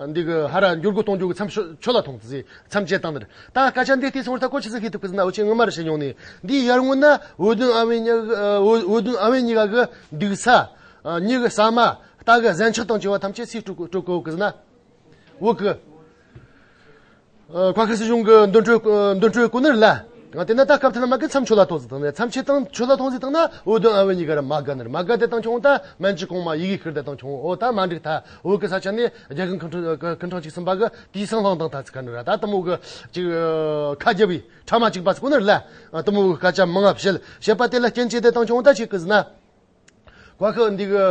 འདི་གི་ཧ་ར་འགྱུར་སྒོ་གཏོང་རྒྱུ་གི་མཚམས་ཆོད་ལ་ཐོངས་ཟེ་མཚམས་བཅད་བཏང་ནི་རེད། ད་སྐད་ཆ་འདི་ལྟས་སོང་བར་ད་གོ་ཆི་ཟིག་ཤེས་ཐུབ་གི་ཟེར་ན་འུ་ཆེ་ངོ་མ་རེ་བྱེད་མྱོང་ནི། འདི་ཡར་ངོ་ན་འོས་བསྡུ་ཨ་མེ་གཉིས་འོས་བསྡུ་ཨ་མེ་གཉིས་ཀ་གི་འདུག་ས། མྱི་གི་ཟ་མ། རྟ་གི་གཟན་ཆག་དང་བཅས་པ་ཐམས་ཅད་སུས་སྤྲོད་སྤྲོད་གོ་གི་ཟེར་ན། འོ་གི། ཨ། བཀའ་ཤག་སྲིད་གཞུང་གི་འདོན་སྤྲོད་ཨ། འདོན་སྤྲོད་གོ་ནི་རེད་ལ། དེ་ན་ད་སྐབས་དེ་ན་མ་གི་མཚམས་ཆོད་ལ་ཐོག་ཟིག་དང་ནས་མཚམས་ཆད་དང་ཆོད་ལ་ཐོག་ཟིག་དང་ན་འོས་བསྡུ་ཨ་བ་གཉིས་ཀ་ར་མ་དགའ་ནི་རེད། མ་དགའ་དེ་དང་ཁྱོང་ད་མན་ཇུ་གོང་མ་ཡི་གེ་ཁུར་དེ་དང་ཁྱོང་འོ་ད་མ་འགྲིག་ད་འོ་གི་ས་ཆ་ནས་རྒྱལ་ཁང་ཁང་ཁྲང་ཁང་ཁྲང་བཅུ་གསུམ་པ་གི་དེའི་སང་ལྷང་དང་ཐ་ཚིག་ག་ནི་ར་ད་དུ་མོ་གི་ཅིག་ཁ་རྒྱབ་བི་ཕྲ་མ་གཅིག་པ་ཟིག་གོ་ནི་རེད་ལ། དུ་མོ་གི་སྐད་ཆ་མང་ང་བཤད་བཤད་པ་དེ་ལ་རྐྱེན་བྱས་དེ་དང་ཁྱོང་ད་ཆི་གི་ཟེར་ན། བཀའ་ཤག་འདི་གི་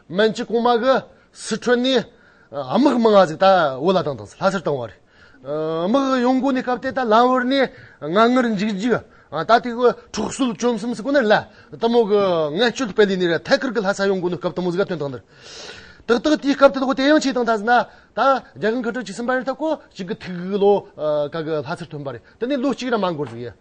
མན་ཇུ་གོང་མ་གི་སི་ཁྲོན་ནས་དམག་མང་ང་ཟིག་ད་བོད་ལ་བཏང་བཏང་ལྷ་སར་བཏང་བ་རེད། དམག་ཡོང་གོ་ནི་སྐབས་དེ་ད་ལམ་བར་ནས་ང་ངར་འཇིགས་འཇིགས་ད་དེ་གི་འཕྲོག་གསོད་བཅོམ་གསུམ་ཟིག་གོ་ནི་རེད་ལ། དུ་མོ་གི་ངན་སྤྱོད་སྤེལ་ལས་ནི་རེད། ཐད་ཀར་གི་ལྷ་ས་ཡོང་གོ་ནི་སྐབས་དུ་མོ་ཟིག་ག་ཐོན་བཏང་ནི་རེད། ཏག་ཏག་དེའི་སྐབས་དེ་དག་དེ་ཡང་ཆེ་བཏང་ད་ཟིན་ན་ད་རྒྱལ་ཁང་ཁ་ཁྲི་བཅུ་གསུམ་པ་རེད། ད་གོ་གཅིག་གི་ཐིག་གི་ལོ་ག་གི་ལྷ་སར་ཐོན་པ་རེད། དེ་ནས་ལོ་གཅིག་ར་མ་འགོར་ཟིག་ཡ།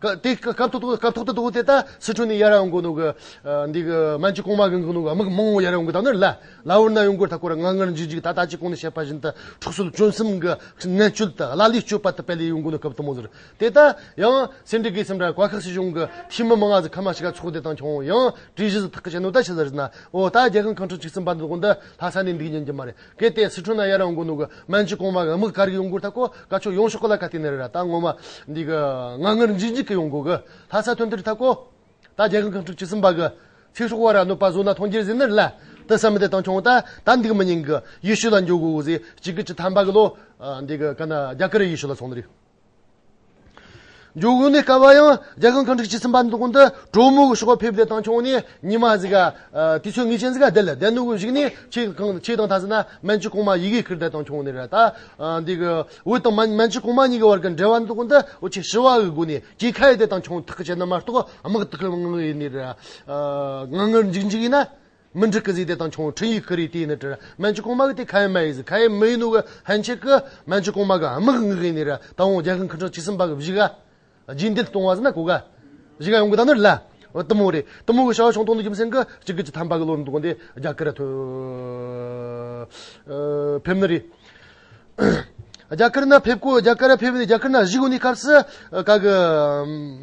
ཀ་དེ་ཀ་སྐབས་ཐོག་སྐབས་ཐོག་ཏུ་དོགས་དེ་ད་སི་ཁྲོན་ནས་ཡར་ཡོང་གོ་ནོ་གི་ཨ་འདི་གི་མན་ཇུ་གོང་མ་གི་འགོ་ནོ་གི་དམག་མང་བོ་ཡར་ཡོང་གི་ད་ནི་ལ་ལ་བར་ན་ཡོང་གོ་ད་ཁོ་ར་ང་ངར་འཇིགས་འཇིགས་ད་ད་ཅི་གོང་ནས་བཤད་པ་བཞིན་དུ་འཕྲོག་གསོད་བཅོམ་གསུམ་གི་ངན་སྤྱོད་དུ་ལ་ལས་སྤྱོད་པ་དུ་སྤེལ་ལས་ཡོང་གོ་ནོ་སྐབས་དུ་མོ་ཟེར། དེ་ད་ཡང་སེ་འབྲས་དགེ་སེམས་ར་བཀའ་ཤག་སྲིད་གཞུང་གི་འཐུས་མི་མང་ང་ཟིག་ཁ་མ་ཞིག་ག་ཚོགས་དེ་དང་ཁྱོང་ཡང་གྲོས་གཞི་ཟིག་ཐག་གི་བྱས་ནོ་ད་ཆི་ཟེར་ན་འོ་ད་རྒྱལ་ཁང་ཁང་ཁྲི་བཅུ་གསུམ་པ་འདི་དགོན་འདི་ལྷ་ས་ནས་འདུག་ཉན་གྱི་མ་རེད། གལ་ཏེ་སི་ཁྲོན་ན་ཡར་ཡོང་གོ་ནོ་གི་མན་ཇུ་གོང་མ་གི་དམག་ག་རིགས་ཡོང་གོ་ད་ཁོ་ཀ་ཆོ་ཡོང་ཤོག་གི་ལ་ཁ་ཏི་ནི་རེད་ར། ད་ངོ་མ་འདི་གི་ང་ངར་འཇིགས་འཇིགས་གི་ཡོང་གོ་གི་ལྷ་ས་ཐོན་དེར་ད་ཁོ་ད་རྒྱལ་ཁང་ཁང་ཁྲི་བཅུ་གསུམ་པ་གི་ཚེ་སྲོག་བར་གནོད་པ་བཟོ་ན་ཐོང་རྒྱུ་ཟིན་ནི་རེད་ལ། དེ་བསམ་མི་དེ་དང་ཁྱོང་ད་ད་འདུག་མི་ཉན་གི་ཡུལ་ཤུལ་ལ་འགྱོ་གོ་ཟེ་གཅིག་གི་བཅུ་ཐམ་པ་གི་ལོ་འདི་གི་ཀ་ན་རྒྱ་གར་ཡུལ་ཤུལ་ལ་སོང་ནི་རེད། འཇུག་གོ་ནི་སྐབས་བ་ཡང་རྒྱལ་ཁང་ཁང་ཁྲི་བཅུ་གསུམ་པ་འདུག་གོ་འདི་གྲོ་མོ་གི་ཤོག་ཕེབས་དེ་དང་ཁྱོང་ནི་ཉི་མ་ཟིག་ག་དུས་ཚོད་ངེས་ཅན་ཟིག་ག་བསྡད་ལ་བསྡད་ནོ་གི་གཞུག་ནི་ཆེ་གང་ཆེ་དང་ཐ་ཟི་ན་མན་ཇུ་གོང་མ་ཡི་གེ་ཁུར་དེ་དང་ཁྱོང་ནི་རེད། ད་འདི་གི་འོད་དང་མན་མན་ཇུ་གོང་མ་གཉིས་གི་བར་གི་འབྲེལ་བ་འདུག་གོ་འདི་འོ་ཆེ་ཞི་བ་གི་སྒོ་ནས་སྐྱེ་ཁ་ཡི་དེ་དང་ཁྱོང་ཐག་གི་བྱེད་ན་མ་གཏོགས་དམག་དག་གི་མང་ཡིན་ནི་རེད། ང་ངར་འཇིགས་འཇིགས་ཡིན་ན། མི་འགྲིག་གི་ཟིག་དེ་དང་ཁྱོང་འཕྲིན་ཡིག་ཁུར་རེ་དེ་ནི་དྲི་མན་ཇུ་གོང་མ་གི་དེ་ཁ་ཡེ་མ་ཡེ་ཟིག་ཁ་ཡེ་མི་ཡེ་ནོ་གི་ཧན་ཆེ་གི་མན་ཇུ་གོང་མ་གི་དམག་ངི་གི་ནི་ར་ད་འོང་རྒྱལ་ཁང་ཁང་ཁྲི་བཅུ་གསུམ་པ་གི་བཞི་ག་རྗེས་འདེད་གཏོང་བ་ཟིན་ན་གོ་ག་བཞི་ག་ཡོང་གི་ད་ནི་ལ་འོ་དུ་མོ་རེད། དུ་མོ་གི་བྱ་བ་བྱུང་དོན་ནི་རྒྱུ་མཚན་གི་གཅིག་གི་བཅུ་ཐམ་པ་གི་ལོ་འདུག་འདི་རྒྱ་གར་ཐོ་ཕེབས་ནི་རེད། རྒྱ་གར་ན་ཕེབས་གོ་རྒྱ་གར་ཕེབས་ནས་རྒྱ་གར་ན་བཞུགས་ནས་སྐབས་སུ་ག་གི་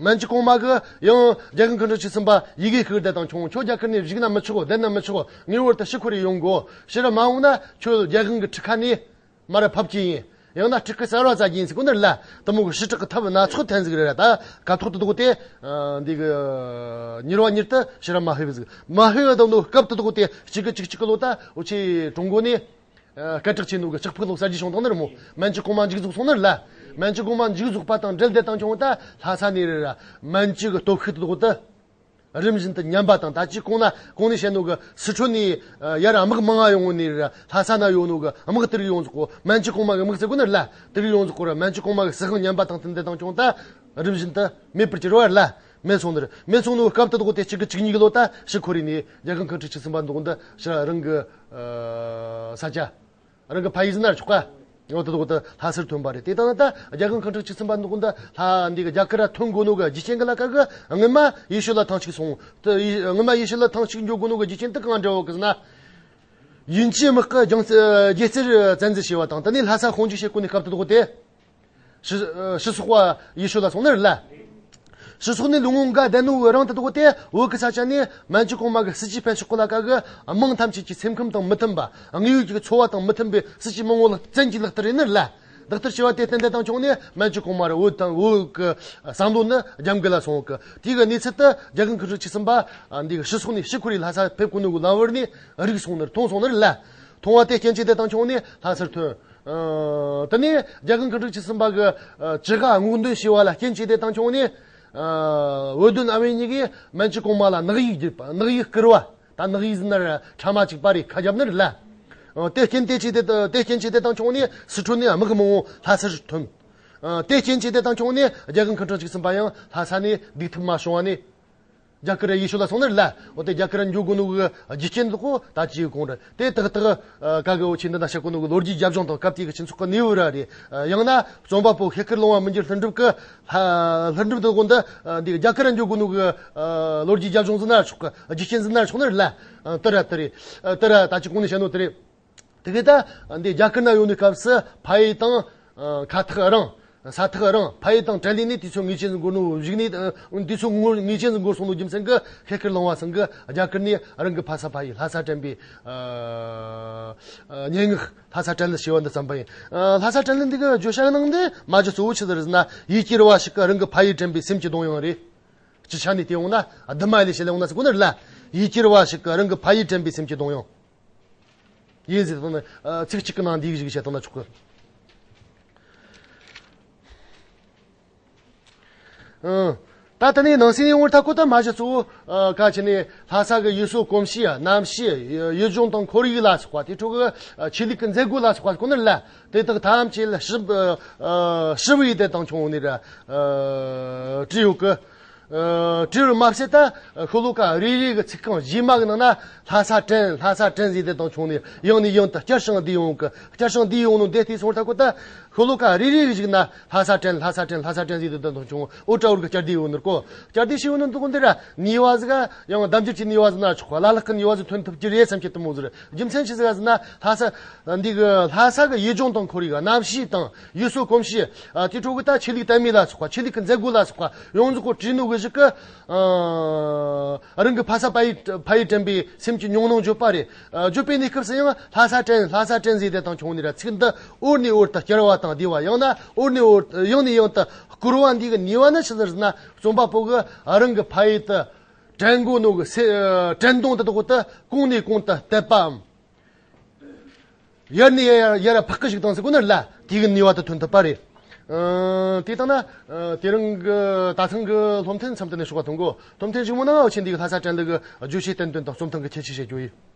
མན་ཇུ་གོང་མ་གི་ཡང་རྒྱལ་ཁང་ཁང་ཁྲི་བཅུ་གསུམ་པ་ཡི་གེ་ཤིག་བསྡད་དང་ཁྱོང་ཁྱོད་རྒྱ་གར་ནས་བཞུགས་ན་མི་ཆོག་གོ་བསྡད་ན་མི་ཆོག་གོ་ངེས་པར་དུ་ཕྱིར་འཁོར་རེ་ཡོང་དགོ་ཕྱིར་མ་འོང་ན་ཁྱོད་རྒྱལ་ཁང་གི་ཁྲི་ཁ་ནས་མར་ཕབ་ཀྱི་ཡིན། ཡང་ན་ཁྲི་ཁ་གསར་བ་བཙལ་གྱི་ཡིན་ཟེར་གོ་ནི་ལ་དུ་མོ་གི་ཕྱི་དྲག་གི་ཐབས་སྣ་ཚོགས་འཐེན་ཟིག་རེད་ད་སྐབས་ཐོག་ཏུ་དོགས་ཏེ་འདི་གི་མྱུར་བ་མྱུར་དུ་ཕྱིར་མ་ཕེབས་ཟིག་མ་ཕེབས་དང་དུ་སྐབས་ཏུ་དོགས་ཏེ་གཅིག་གི་གཅིག་གཅིག་གི་ལོ་ད་འུ་ཆེ་ཀྲུང་གོ་ནས། སྐད་གྲགས་ཆེ་ནོ་གི་ལྕགས་ཕག་ལོ་གསར་བརྗེ་བྱུང་དང་ནི་རེད་མོ། མན་ཇུ་གོང་མ་མཇུག་རྫོགས་སོང་ནི་རེད་ལ། མན་ཇུ་གོང་མ་མཇུག་རྫོགས་པ་དང་འབྲེལ་དེ་དང་ཁྱོང་ད་ལྷ་ས་ནས་རེད་ར། མན་ཇུ་གི་སྟོབས་ཤུགས་དོག་ཏུ། རིམ་བཞིན་དུ་ཉམས་པ་དང་ད་ཅི་གོང་ན་གོང་ནས་བཤད་ནོ་གི་སི་ཁྲོན་ནས་ཡར་དམག་མང་ང་ཡོང་ནི་རེད་ར། ལྷ་ས་ན་ཡོད་ནོ་གི་དམག་དེ་རིགས་ཡོངས་རྫོགས་གོ་མན་ཇུ་གོང་མ་གི་དམག་ཟེར་གོ་ནི་རེད་ལ། དེ་རིགས་ཡོངས་རྫོགས་གོ་ར་མན་ཇུ་གོང་མ་གི་སྲིད་དབང་ཉམས་པ་དང་བསྟུན་དེ་དང་ཁྱོང་ད་རིམ་བཞིན་དུ་མེད་པར་གྱུར་བ་རེད་ལ། མེད་སོང་ནི་རེད། མེད་སོང་ནི་སྐབས་དེ་དོག་དེ་གཅིག་གི་གཅིག་གཉིས་གི་ལོ་ད་ཕྱིར་འཁོར་རེ་ནས་རྒྱལ་ཁང་ཁང་ཁྲི་བཅུ་གསུམ་པ་འདུག་འདི་ཕྱིར་རང་གི་ས་ཆ། རང་གི་ཕ་ཡུལ་ཟིན་ན་ཆོག་ག་འོ་དེ་དོག་ད་ལྷ་སར་ཐོན་པ་རེད། དེ་ལྟ་ན་ད་རྒྱལ་ཁང་ཁང་ཁྲི་བཅུ་གསུམ་པ་འདུག་འདི་ལྷ་འདི་གི་རྒྱ་གར་ཐོན་དགོས་ནོ་གི་རྒྱུ་རྐྱེན་གི་ལ་ཀ་གི་སྔོན་མ་ཡེ་ཤུ་ལ་ཐང་ཆིག་སོང་། དེ་ཡེ་སྔོན་མ་ཡེ་ཤུ་ལ་ཐང་ཆིག་འགྱོ་དགོས་ནོ་གི་རྒྱུ་རྐྱེན་དེ་གང་འདྲ་བོ་གི་ཟེར་ན། དབྱིན་ཇིའི་དམག་གི་རྒྱང་རྒྱལ་རྩེར་བཙན་འཛུལ་བྱས་པ་དང་དེ་ནས་ལྷ་ས་དཔུང་འཇུག་བྱེད་དགོས་ནི་སྐབས་དེ་དོག་དེ། ཕྱི་ཕྱི་སོག་པ་ཡེ་ཤུ་ལ་སོང་ནི་རེད་ལ། ཕྱི་སོག་ནས་ལོ་ངོ་འགའ་བསྡད་ནོ་རང་དེ་དོག་དེ་བོད་ཀྱི་ས་ཆ་ནས་མན་ཇུ་གོང་མ་གི་སྲིད་ཇུས་སྤེལ་ཕྱོགས་ལ་ཀ་གི་དམངས་ཐམས་ཅད་ཀྱི་སེམས་ཁམས་དང་མི་མཐུན་པ་དངོས་ཡོད་ཀྱི་འཚོ་བ་དང་མི་མཐུན་པའི་སྲིད་ཇུས་མང་བོ་ལ་བཙན་གྱིས་ལག་བསྟར་ཡིན་ནི་རེད་ལ། ལག་བསྟར་བྱས་པ་དེ་བརྟེན་དེ་དང་ཁྱོང་ནས་མན་ཇུ་གོང་མ་ར་བོད་དང་བོད་ཀྱི་བསམ་བློ་ནི་རྒྱབ་འགལ་ལ་སོང་གི། དེའི་གནས་ཚུལ་དེ་རྒྱལ་ཁང་ཁང་ཁྲི་བཅུ་གསུམ་པ་འདི་གི་ཕྱི་སོག་ནས་ཕྱིར་འཁོར་རེ་ལྷ་ས་ཕེབས་དགོས་ནོ་གི་ལམ་བར་ནས་རིག་སོང་ནི་རེད། མཐོང་སོང་ནི་རེད་ལ། མཐོང་བ་དེ་རྐྱེན་བྱས་དེ་དང་ཁྱོང་ནས་ལྷ་སར་ཐོན། ཨ། དེ་ནས་རྒྱལ་ཁང་གི་འབྲུག་ཆུ་སྲིན་པ་གི་ཨ་ཅི་ག་སྔོག་འདོན་བྱས་པ་ལ་རྐྱེན་བྱས་དེ་དང་ཁྱོང་ནས། ཨ། འོས་བསྡུ་ཨ་མེ་གཉིས་ཀྱིས་མན་ཇུ་གོང་མ་ལ་ནག་ཡིག་བརྒྱུད་པ། ནག་ཡིག་བསྐུར་བ། ད་ནག་ཡིག་ཟེར་ན་ཕྲ་མ་གཅིག་པ་རེད། ཁ་རྒྱབ་ནི་རེད་ལ། དེ་རྐྱེན་དེ་བྱས་དེ་དེ་རྐྱེན་བྱས་དེ་དང་མཚུངས་ནས་སི་ཁྲོན་ནས་དམག་མང་བོ་ལྷ་སར་ཐོན། དེ་རྐྱེན་བྱས་དེ་དང་མཚུངས་ནས་རྒྱལ་ཁབ་འཕྲིན་ཕྲན་བཅུ་གསུམ་པ་ཡང་ལྷ་ས་ནས་སྡིགས་ཐུབ་མ་བྱུང་བ་ནས། རྒྱ་གར་ཡུལ་ཤུལ་ལ་སོང་ནི་རེད་ལ། འོ་དེ་རྒྱ་གར་འགྱོ་དགོས་ནོ་གི་རྒྱུ་རྐྱེན་འདི་ཁོ་ད་ཅིའི་གོང་རེད། དེ་ཏག་ཏག་ཨ་ག་གི་འོ་ཆེ་འདི་ན་བཤད་གོ་ནོ་གི་ལོ་རྒྱུས་རྒྱབ་ལྗོངས་དང་སྐབས་དེ་གི་སྤྱི་ཚོགས་ཀྱི་གནས་བབ་ར་རེད། ཡང་ན་རྩོམ་པ་པོ་ཤེལ་དཀར་ལུང་པ་མི་འགྱུར་ལྷུན་གྲུབ་ཀྱི་ལྷ་ལྷུན་གྲུབ་འདི་གོ་འདི་འདི་རྒྱ་གར་འགྱོ་དགོས་ནོ་གི་ལོ་རྒྱུས་རྒྱབ་ལྗོངས་ཟེར་ན་ཆོག་གི། རྒྱུ་རྐྱེན་ཟེར་ན་ཆོག་ནི་རེད་ལ། དེ་ར་དེ་རེད། དེ་ར་ད་ཅི་གོང་ནས་བཤད་ནོ་དེ་རེད། དེ་གི་ད་འདི་རྒྱ་གར་ན་ཡོད་ནི་སྐབས་སུ་ཕ་ཡུལ་དང་ཁ་ཐག་རིང་། ས་ཐག་རིང་། ཕ་ཡུལ་དང་བྲལ་ལས་ནས་དུས་ཚོད་ངེས་ཅན་ཟིག་འགོར་ནོ་གཞུག་ནས་དུས་ཚོད་ངེས་ཅན་ཟིག་འགོར་སོང་ནོ་རྒྱུ་མཚན་གི་ཤེལ་དཀར་ལུང་པ་ཚང་གི་རྒྱ་གར་ནས་རང་གི་ཕ་ས་ཕ་ཡུལ་ལྷ་ས་དྲན་པའི་སྙན་ངག་ལྷ་ས་དྲན་ལེ་ཞེས་པ་འདི་བརྩམས་པ་ཡིན། ལྷ་ས་དྲན་ལེ་འདི་གི་བརྗོད་བྱ་ནང་འདི་མ་རྒྱུ་གཙོ་བོ་ཆི་ཟིག་རེད་ཟེར་ན་ཡིད་ཀྱི་རེ་བ་ཞིག་གི་རང་གི་ཕ་ཡུལ་དྲན་པའི་སེམས་ཀྱི་གདུང་དབྱངས་རེད། སྤྱི་ཆ་ནས་བལྟས་འོང་ན་ཨ་དུ་མ་ལས་བཤད་ལས་འོང་ན་ཟེར་གོ་ནི་རེད་ལ། ཡིད་ཀྱི་རེ་བ་ཞིག་གི་རང་གི་ཕ་ཡུལ་དྲན་པའི་སེམས་ཀྱི་གདུང་དབྱངས་ཡིན་ཟེར་དང་ནི་ཚིག་གཅིག་གི་ནང་འདི་ཞིག་བཤད་དང་ན་ཆོག་གི། ཨང་། ད་ལྟ་ནས་ནང་གསེས་ཡོང་བར་ཐག་གོ་ད་མ་གཞི་གཙོ་བོ་ག་ཆེ་ནས་ལྷ་ས་གི་ཡུལ་སྲོལ་གོམས་གཤིས་གནམ་གཤིས་ཡུལ་ལྗོངས་དང་ཁོར་ཡུག་ལ་སོགས་པ་དེ་ཕྲུ་གུ་ཆོས་ལུགས་ཀྱི་མཛད་སྒོ་ལ་སོགས་པ་གོ་ནི་རེད་ལ། དེ་དག་ཐམས་ཅད་ལ་ཞིབ་ཞིབ་ཡིས་དེ་དང་བྱུང་ནས་ར་བྲིས་ཡོད་གི། ཨ་བྲིས་པར་མ་ཟད་ད་ཤོ་ལོ་ཀ་རེ་རེ་གི་ཚིག་རྐང་རྗེས་མ་གི་ནང་ན་ལྷ་ས་དྲན་ལྷ་ས་དྲན་ཟེར་དེ་དང་བྱུང་ནས་ཡང་ནས་ཡང་དུ་བསྐྱར་བྱུང་བསྡད་ཡོང་གི། བསྐྱར་བྱུང་བསྡད་ཡོང་ནོ་འདི་ལྟས་སོང་ད་ཁོ་ད་ཤོ་ལོ་ཀ་རེ་རེ་གི་ཞིག་ན་ལྷ་ས་དྲན་ལྷ་ས་དྲན་ལྷ་ས་དྲན་ཟེར་དེ་དང་བྱུང་འོ་ཏྲ་འུར་གི་བསྐྱར་ཟློས་ཡོད་ནི་རེད་གོ། བསྐྱར་ཟློས་ཞིག་ཡོད་ནི་འདུག་འདི་ར་ནུས་པ་ཟིག་ཡང་གདམ་རྒྱུད་ཀྱི་ནུས་པ་ཟིག་ན་ཆོག་ག་བླ་ལྷག་གི་ནུས་པ་ཟིག་ཐོན་ཐུབ་ཀྱི་རེད་བསམ་གྱི་དུ་མོ་ཟིག་རེད། རྒྱུ་མཚན་ཆི་ཟིག་ཟེར་ན་ལྷ་ས་འདི་གི་ལྷ་ས་གི་ཡུལ་ལྗོངས་དང་ཁོར་ཡུག་གནམ་གཤིས་དང་ཡུལ་སྲོལ་གོམས་གཤིས་ཨ་དེ་ཕྲུ་གུ་ད་ཆོས་ལུགས་དད་མོས་ལ་སོགས་པ་ཆོས་ལུགས་ཀྱི་མཛད་སྒོ་ལ་སོགས་པ་ཡོངས་རྫོགས་གོ་བྲིས་ནོ་གི་ཞིག་གི་ཨ་རང་གི་ཕ་ས་ཕ་ཡུལ་ཕ་ཡུལ་དྲན་པའི་སེམས་ཀྱི་མྱོང་སྣང་བརྗོད་པ་རེད། ཨ་བརྗོད་པའི་གནས་སྐབས་སུ་ཡང་ལྷ་ས་དྲན་ལྷ་ས་དྲན་ཟེར་དེ་དང་བྱུང་ནས་ར་ཚིག་འདི་འོར་ནས་འོར་དུ་བསྐྱར་བ་དང་བསྡུས་པ་ཡང་ན་འོར་ནས་འོར་ཡང་ནས་ཡང་དུ་བསྐུར་བ་འདི་གི་ནུས་པ་ནི་ཆི་ཟིག་ཟེར་ན་རྩོམ་པ་པོ་གི་རང་གི་ཕ་ཡུལ་དུ་དྲན་དགོས་ནོ་གི་སེ་དྲན་གདུང་དེ་དག་དེ་གོང་ནས་གོང་དུ་བསྟད་པའམ། ཡར་ནས་ཡར་ཡར་ཕག་གི་ཞིག་དང་ཟེར་གོ་ནི་ལ་དེ་གི་ནུས་པ་དེ་ཐོན་ཐུབ་པ་རེད། ཨ་དེ་ལྟ་ན་ཨ་དེ་རིང་གི་ད་ཐེངས་གི་སློབ་ཚན་མཚམས་དེ་ནས་ཞོགས་པ་ཐོན་གོ། སློབ་ཚན་གཞུག་མ་ནང་འོ་ཆེན་འདི་གི་ལྷ་ས་དྲན་ལེ་གི་བརྗོད་བྱའི་བསྟན་དོན་དང་རྩོམ་ཐང་གི་ཁྱད་ཆོས་བཤད་རྒྱུ་ཡིན།